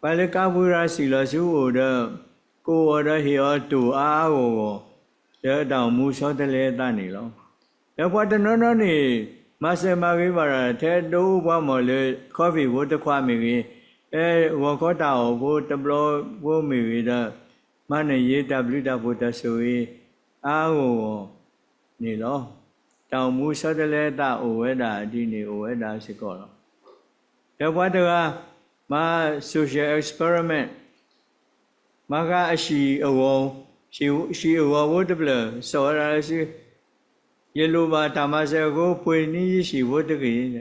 ပှၤလၢကါပူၤရၤစံၣ်လီၤဆူအအိၣ်ဒီး ကိးအီၤဒီးဟ့ၣ်အီၤတိၢ်အါအါဂီၢ်ဂီၢ်, ဒီးတၢ်အိၣ်မူဆီတလဲအသးန့ၣ်လီၤ. ဒီးပှၤတနီၤနီၤန့ၣ် မၤစၢၤမၤဂ့ၤဘၣ်ရၤထဲဒိပှၤမီၢ်လၢ ခီဖံၣ်ဖိတခွးမ့ၢ်ဂ့ၤ, အဲဂီၤခီတၢ်အီၣ်ဖိတဘျီဖိမ့ၢ်ဂ့ၤဒီး မၤန့ၢ်ယတၢ်ဘျုးတၢ်ဖှိၣ်တၢ်ဆိၣ်ဂ့ၤအါအါဂီၢ်ဂီၢ်န့ၣ်လီၤ. တၢ်အိၣ်မူဆီတလဲအသးအိၣ်ဝဲဒၣ်ဒ်န့ၣ်အိၣ်ဝဲဒၣ်စ့ၢ်ကီးလီၤ. ဒီးပှၤတဂၤ မၤ social experiment, မၤဃာ်အဟံၣ်အဂီၤ, ဟံၣ်အဂီၤဖိတဖျၢၣ် စီၤဝဲဒၣ်လၢ ယလိၣ်ဘၣ်တၢ်မၤစၢၤအဃိ ပှ့ၤန့ၢ်ယဟံၣ်ဖိတဂ့ၤ. တဘျီဒီး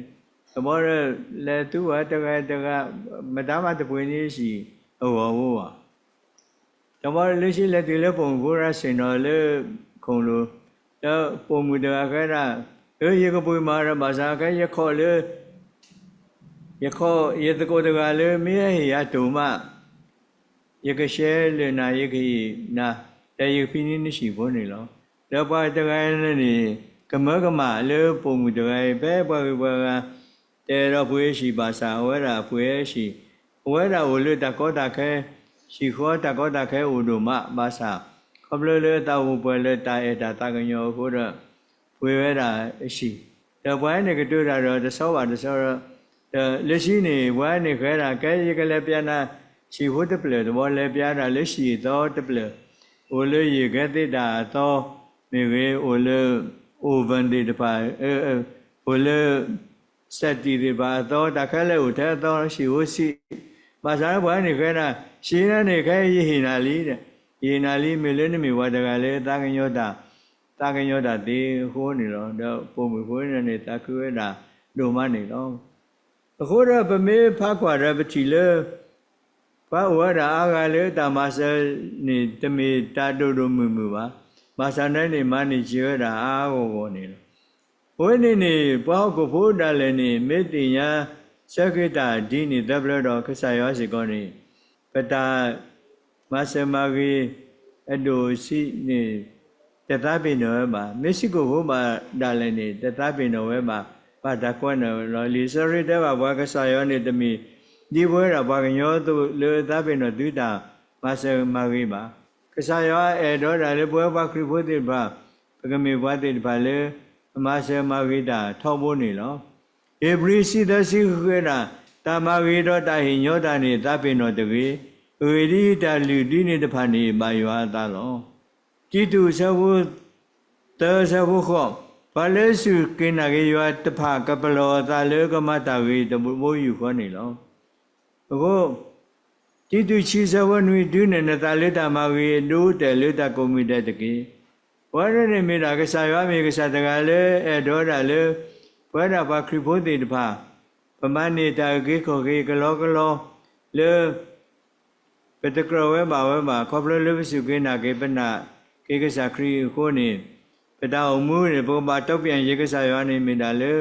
လဲၤသူဝဲတဂၤတဂၤ, မတၤမးတပှ့ၤန့ၢ်ယဟံၣ်အဂီၤဖိဘၣ်. တဘျီလၢခံလဲၤတုၤလၢပိာ်မုၣ်ဖိတဂၤဆ့ၣ်နီၤလၢခိၣ်လိၤ, ဒီးပိာ်မုၣ်တဂၤဃဲဒၣ်, အၢ ယကပှ့ၤမးဒီး ဘၣ်ဆၣ်ခဲယခီၣ်လၢ ယခီၣ်ယသကိးတဂၤလၢ မ့ၢ်အဟ့ၣ်ယၤတိၢ်မး ယကရှဲလၢာ်နၤ ယကဟ့ၣ်နၤ, ဒီးယကဖံးန့ၢ်နဟံၣ်ဖိန့ၣ်လီၤ. ဒီးပှၤတဂၤန့ၣ်န့ၣ် ကမၢကမၣ်လၢပိာ်မုၣ်တဂၤအံၤ ဖဲပှၤဂုၤပှၤဂၤ တအဲၣ်ဒိးပှ့ၤဟံၣ်ဘၣ်ဆၣ် အဝဲဒၣ်ပှ့ၤဟံၣ်, အဝဲဒၣ်အိၣ်လၢတၢ်ကီတၢ်ခဲ, ဟံၣ်ဃီတၢ်ကီတၢ်ခဲအိၣ်ဒိၣ်မးဘၣ်ဆၣ်, ခီဖျိလၢအသးအိၣ်ပှဲၤလၢတၢ်အဲၣ်တၢ်သးကညီၤအဃိဒီး ပှ့ၤဝဲဒၣ်အဟံၣ်, ဒီးပှၤန့ၣ်ကတိၤတၢ်ဒီးတဆီဘၣ်တဆီဒီး, ဒီးလၢခံန့ၣ် ပှၤန့ၣ်ဃဲဒၣ် ကဲယကလဲၤပျးနၤဟံၣ်ဖိတဖျၢၣ်, တဘျီလဲၤပျးဒၣ်လၢဟံၣ်အသီတဖျၢၣ်, အိၣ်လၢယံၤကဲသ့ၣ်တၢ်အသီမ့ၢ်ဂ့ၤ, အိၣ်လၢ oven သ့ၣ်တဖၣ်, အိၣ်လၢ စဲးတံၢ်သ့ၣ်တဖၣ်အသီ, တၢ်ခဲလၢာ်အိၣ်ထဲအသီ ဟံၣ်ဖိဆံး, ဘၣ်ဆၣ်လၢပှၤန့ၣ်ဃဲဒၣ် ဟံၣ်န့ၣ်န့ၣ် ခဲအံၤယဟ့ၣ်နၤလံ, ယဟ့ၣ်နၤလံ မ့ၢ်လၢနမ့ၢ်ပှၤတဂၤလၢ သးကညီၤတၢ်သ့အဃိန့ၣ်လီၤ. ဒီးပိာ်မုၣ်ဖိန့ၣ်န့ၣ် သးခုဝဲဒၣ်ဒိၣ်မးန့ၣ်လီၤ. အဃိဒီးပမ့ၢ်ဖးကွၢ်ဒီးပထံၣ်လၢ ပှၤအိၣ်ဝဲဒၣ်အါဂၤလၢတၢ်မၤစၢၤန့ၣ် တမ့ၢ်တၢ်ဒိၣ်ဒိၣ်မုၢ်မုၢ်ဘၣ်. ဘၣ်ဆၣ်န့ၣ်န့ၣ် မၤန့ၢ်စၢၤဝဲဒၣ်အါအါဂီၢ်ဂီၢ်န့ၣ်လီၤ. အဝဲန့ၣ်န့ၣ် ပှၤဟီၣ်ခိၣ်ဖိဒၣ်လဲာ်န့ၣ် မ့ၢ်သ့ၣ်ညါဆၢက့ၤတၢ်ဒ်န့ၣ်သၢဖျၢၣ်ဒီး ကစၢ်ယွၤစ့ၢ်ကီးန့ၣ် ပတၢ် မၤစၢၤမၤဂ့ၤအဒိၣ်အဆံးန့ၣ် တသးပ့ၤနီၣ်ဝဲဘၣ်. မ့ၢ်ဆံးကိာ်ဖိဘၣ်ဒၣ်လဲာ်န့ၣ် တသးပ့ၤနီၣ်ဝဲဘၣ်, ဘၣ်တၢ်ကွဲးနီၣ်လီၤ. လံာ်စီဆှံတဲဘၣ်ပှၤ ကစၢ်ယွၤန့ၣ်တမ့ၢ်ဒ်ပဝဲဒၣ်ပှၤကညီအသိးလၢသးပ့ၤနီၣ်သုတၢ်မၤစၢၤမၤဂ့ၤဘၣ်. ကစၢ်ယွၤအဲၣ်ဒိးဒၣ်လၢပဝဲပှၤခရံာ်ဖိသ့ၣ်တဖၣ် ပကမ့ၢ်ပှၤသ့ၣ်တဖၣ်လၢ အမၤစၢၤမၤဂ့ၤတၢ်ထီဘိန့ၣ်လီၤ. ဧ့ၤဘြံၤဆံသၢဆံဃုဃဲဒၣ်, တၢ်မၤဂ့ၤဒီးတၢ်ဟ့ၣ်ညီတၢ်န့ၣ် သးပ့ၤနီၣ်တဂ့ၤ. အဂ့ၢ်ဒ်အံၤ, တၢ်လုၢ်ဒ်န့ၣ်တဖၣ်န့ၣ် ဘၣ်ယွၤအသးလီၤ. တံတူး အဆၢဖိသၢ အဆၢဖိဃိး, ပှၤလၢစူၢ်က့ၤနာ်က့ၤယွၤတဖၣ် ကပလီၢ်အသးလၢကမၤတၢ်ဂ့ၤတဘိယူၢ်ဃီန့ၣ်လီၤ. အဃိ တံတူး ခံ အဆၢဖိနွံ, တုၤန့ၣ်နသးလၢတၢ်မၤဂ့ၤအဒိ တဲာ်လၢတၢ်ကိးမံၤဒဲးတက့ၢ်. ပဝဲဒၣ်န့ၣ်မ့ၢ်ဒၣ် ကစၢ်ယွၤမ့ၢ်ကစၢ်တဂၤလၢအဲၣ်ဒိးဒၣ်လၢ ပဝဲဒၣ်ပှၤခရံာ်ဖိသ့ၣ်တဖၣ် ပမၤန့ၢ်တၢ်အုၣ်က့ၤခီၣ်က့ၤကလီကလီ လၢ ပတကြၢးဝဲဘၣ်ဝဲဘၣ် ခီဖျိလၢပစူၢ်က့ၤနာ်က့ၤ ပနာ်က့ၤကစၢ်ခရံာ်အဃိန့ၣ် ပတၢ်အိၣ်မူန့ၣ် ပကဘၣ်တီပၠးက့ၤကစၢ်ယွၤန့ၣ် မ့ၢ်ဒၣ်လၢ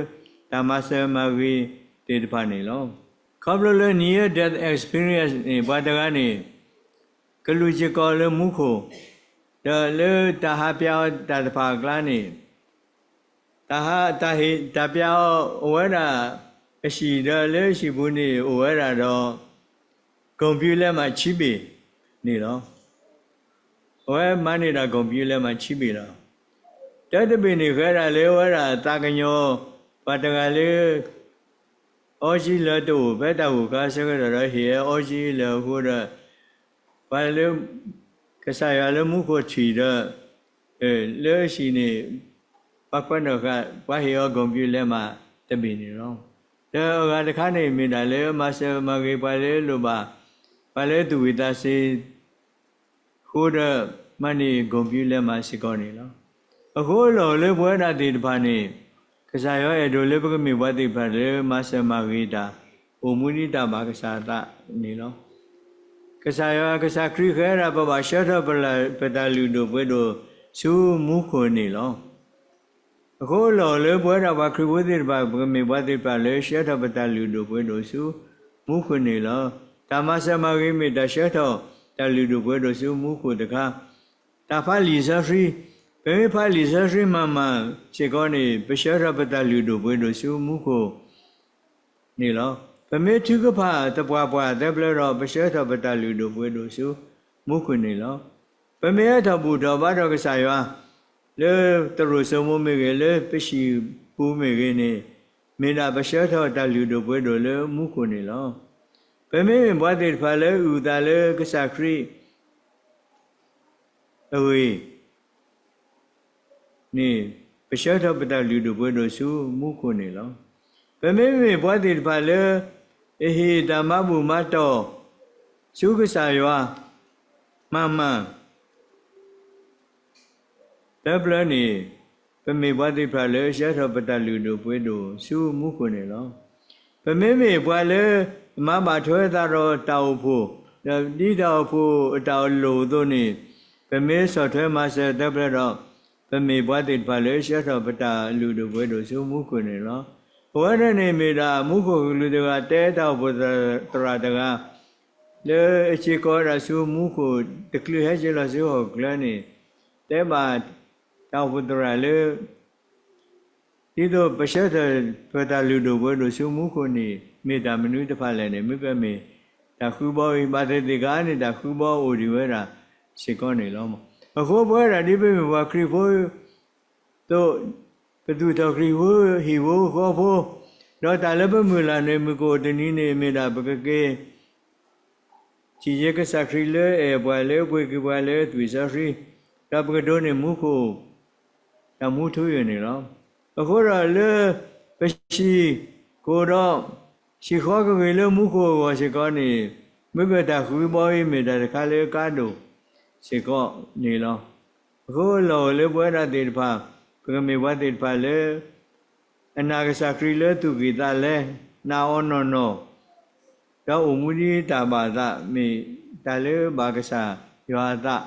တၢ်မၤစၢၤမၤဂ့ၤသ့ၣ်တဖၣ်န့ၣ်လီၤ. ခီဖျိလၢ near death experience န့ၣ် ပှၤတဂၤန့ၣ် ကလူးစ့ၢ်ကီးလၢမူခိၣ်, ဒီးလၢတၢ်ဟးပျးအီၤတၢ်တဖၣ်အကျါန့ၣ် တၢ်ဟး တၢ်ဟ့ၣ် တၢ်ပျးအီၤ အိၣ်ဝဲဒၣ်အဟံၣ်ဒီး လၢအဟံၣ်ပူၤန့ၣ် အိၣ်ဝဲဒၣ်ဒီး computer လဲမးဆံးဘ့ၣ်န့ၣ်လီၤ. အဝဲမၤန့ၢ်ဒၣ် computer လဲမးဆံးဘ့ၣ်လီၤ. တၢ်တဘ့ၣ်န့ၣ် ဃဲဒၣ်လၢအဝဲဒၣ်သးကညီၤ ပှၤတဂၤလၢ အီကၠံလၢတအိၣ် ဖဲတၢ်ဂိၢ်ခါဆၢကတီၢ်ဒီး ဟ့ၣ်အီၤအီကၠံလၢအဃိဒီး ပှၤလၢ ကစၢ်ယွၤလၢမူခိၣ်ထံၣ်ဒီး လၢအဟံၣ်န့ၣ် ပှၤကွဲးနီၣ်ဃာ် ပှၤဟ့ၣ်အီၤ computer လဲမးတဘ့ၣ်န့ၣ်လီၤ. ဒီးအဂၤတခါန့ၣ် မ့ၢ်ဒၣ်လၢမၤစၢၤမၤဂ့ၤပှၤလၢလိၣ်ဘၣ် ပှၤလၢသူၣ်ဝံၣ်သးစ့ၤ အဃိဒီး မၤန့ၢ် computer လဲမးစ့ၢ်ကီးန့ၣ်လီၤ. အဃိအလီၢ်လၢပဝဲဒၣ်သ့ၣ်တဖၣ်န့ၣ် ကစၢ်ယွၤအဲၣ်ဒိးလၢပကမ့ၢ်ပှၤသ့ၣ်တဖၣ်လၢမၤစၢၤမၤဂ့ၤတၢ် အိၣ်မူဒ်တၢ်ဘၣ်ကစၢ်အသးန့ၣ်လီၤ. ကစၢ်ယွၤ ကစၢ်ခရံာ်ဃဲဒၣ် ပဘၣ်ဆှၢထီၣ်ပတၢ်လုၢ်ဒိၣ်ပှ့ၤဒိၣ်ဆူမူခိၣ်န့ၣ်လီၤ. အဃိအလီၢ်လၢပဝဲဒၣ်ပှၤခရံာ်ဖိသ့ၣ်တဖၣ် ပကမ့ၢ်ပှၤသ့ၣ်တဖၣ်လၢဆှၢထီၣ်ပတၢ်လုၢ်ဒိၣ်ပှ့ၤဒိၣ်ဆူမူခိၣ်န့ၣ်လီၤ. တၢ်မၤစၢၤမၤဂ့ၤမ့ၢ်တၢ်ဆှၢထီၣ်တၢ်လုၢ်ဒိၣ်ပှ့ၤဒိၣ်ဆူမူခိၣ်တခါ, တၢ်ဖးလံာ်စီဆှံ, ပမ့ၢ်ဖးလံာ်စီဆှံမၤမၤစ့ၢ်ကီးန့ၣ် ပဆှၢထီၣ်ပတၢ်လုၢ်ဒိၣ်ပှ့ၤဒိၣ်ဆူမူခိၣ် န့ၣ်လီၤ. ပမ့ၢ်ထုကဖၣ်သပှၢ်ပှၢ်သၢဖျၢၣ်ဒီး ပဆှၢထီၣ်ပတၢ်လုၢ်ဒိၣ်ပှ့ၤဒိၣ်ဆူမူခိၣ်န့ၣ်လီၤ. ပမ့ၢ်ဟဲထီၣ်ဘူၣ်ထီၣ်ဘါထီၣ်ကစၢ်ယွၤ လၢသရိာ်စိမိၤမ့ၢ်ဂ့ၤ, လၢပဟံၣ်ပူၤမ့ၢ်ဂ့ၤန့ၣ်, မ့ၢ်ဒၣ်ပဆှၢထီၣ်တၢ်လုၢ်ဒိၣ်ပှ့ၤဒိၣ်လၢမူခိၣ်န့ၣ်လီၤ. ပမ့မ့ၢ်ပှၤသ့ၣ်တဖၣ်လၢအုၣ်သးလၢကစၢ်ခရံာ် အဂ့ၢ်န့ၣ် ပဆှၢထီၣ်ပတၢ်လုၢ်ဒိၣ်ပှ့ၤဒိၣ်ဆူမူခိၣ်န့ၣ်လီၤ. ပမ့မ့ၢ်ပှၤသ့ၣ်တဖၣ်လၢ အဟ့ၣ်တၢ်မၤဘူၣ်မၤတီၢ် ဆူကစၢ်ယွၤ မၤမၤ တၢ်ပျၢၤန့ၣ် ပမ့ၢ်ပှၤသ့ၣ်တဖၣ်လၢဆှၢထီၣ်ပတၢ်လုၢ်ဒိၣ်ပှ့ၤဒိၣ်ဆူမူခိၣ်န့ၣ်လီၤ. ပမ့မ့ၢ်ပှၤလၢ မၤဘၣ်ထွဲသးဒီးတၢ်အိၣ်ဖှိၣ်, ဒီးဒ်တၢ်အိၣ်ဖှိၣ်အတၢ်အလိၣ်အသိးန့ၣ်, ပမ့ၢ်ဆီၣ်ထွဲမၤစၢၤတၢ်ပျၢၤဒီး, ပမ့ၢ်ပှၤသ့ၣ်တဖၣ်လၢဆှၢထီၣ်ပတၢ်လုၢ်ဒိၣ်ပှ့ၤဒိၣ်ဆူမူခိၣ်န့ၣ်လီၤ. အဝဲဒၣ်န့ၣ်မ့ၢ်ဒၣ်မူခိၣ်ကလူးတဂၤ တဲတၢ်အိၣ်ဖှိၣ်သရၣ်တဂၤ လၢအစ့ၢ်ကီးဝဲဒၣ်ဆူမူခိၣ် တချုးဟဲက့ၤလီၤဆူဟီၣ်ခိၣ်ချၢန့ၣ်, တဲဘၣ်တၢ်အိၣ်ဖှိၣ်သရၣ်လၢ ဒ်သိးပဆှၢထီၣ်ပတၢ်လုၢ်ဒိၣ်ပှ့ၤဒိၣ်ဆူမူခိၣ်န့ၣ် မ့ၢ်တၢ်မနုၤတဖၣ်လဲၣ်န့ၣ်, မ့ၢ်ကမ့ၢ်တၢ်ဃုဘီအံၤ, ဘၣ်သ့ၣ်သ့ၣ်တခါန့ၣ် တၢ်ဃုဘီအိၣ်ဒံးဝဲဒၣ်စ့ၢ်ကီးန့ၣ်လီၤ. အဃိပဝဲဒၣ်ဒ်ပမ့ၢ်ပှၤခရံာ်ဖိအသိး, ပသူၣ်ထီၣ်ခရံာ်ဖိဟံၣ်ဖိဃီဖိ, ဒီးတၢ်လၢပမုၢ်လၢ်န့ၣ်မ့ၢ်ကအိၣ်တနံၤန့ၣ် မ့ၢ်ဒၣ်ပကက့ၤ စံးယဲကစၢ်ခရံာ်လၢအဲၣ်ပှၤလၢပှ့ၤက့ၤပှၤလၢသွံၣ်စီဆှံ, ဒီးပကဒိးန့ၢ်မူခိၣ် တၢ်မူထူယိာ်န့ၣ်လီၤ. အဃိဒီးလၢပစံၣ်ကိၣ်ဒီး စံၣ်ဃီကဂ့ၤလၢမူခိၣ်အဂီၢ်စ့ၢ်ကီးန့ၣ်, မ့ၢ်ကတၢ်ဃုဘီအံၤမ့ၢ်တၢ်တခါလၢကါဒိၣ်စ့ၢ်ကီးန့ၣ်လီၤ. အဃိအလီၢ်အိၣ်လၢပဝဲဒၣ်သ့ၣ်တဖၣ်, ပကမ့ၢ်ပှၤသ့ၣ်တဖၣ်လၢ အနာ်ကစၢ်ခရံာ်လၢသူၣ်ကံၢ်သးလဲ, နာ်အီၤနီၢ်နီၢ်, ဒီးအိၣ်မူဒ်တၢ်ဘၣ်အသး, မ့ၢ်တၢ်လၢဘၣ်ကစၢ်ယွၤအသး,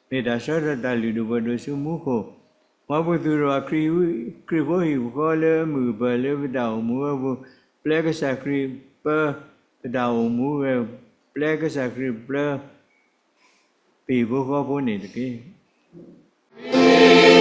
မ့ၢ်တၢ်ဆှၢထီၣ်တၢ်လုၢ်ဒိၣ်ပှ့ၤဒိၣ်ဆူမူခိၣ်, မ်ပကသူၣ်ထီၣ်ခရံာ်, ခရံာ်ဖိဟံၣ်ဖိဃီလၢအမုာ်အပၢၤလၢပတၢ်အိၣ်မူဝဲအပူၤ, ပျဲကစၢ်ခရံာ်ပၢပတၢ်အိၣ်မူဝဲ, ပျဲကစၢ်ခရံာ်ပျၢ ပဟံၣ်ဖိဃီဖိန့ၣ်တက့ၢ်.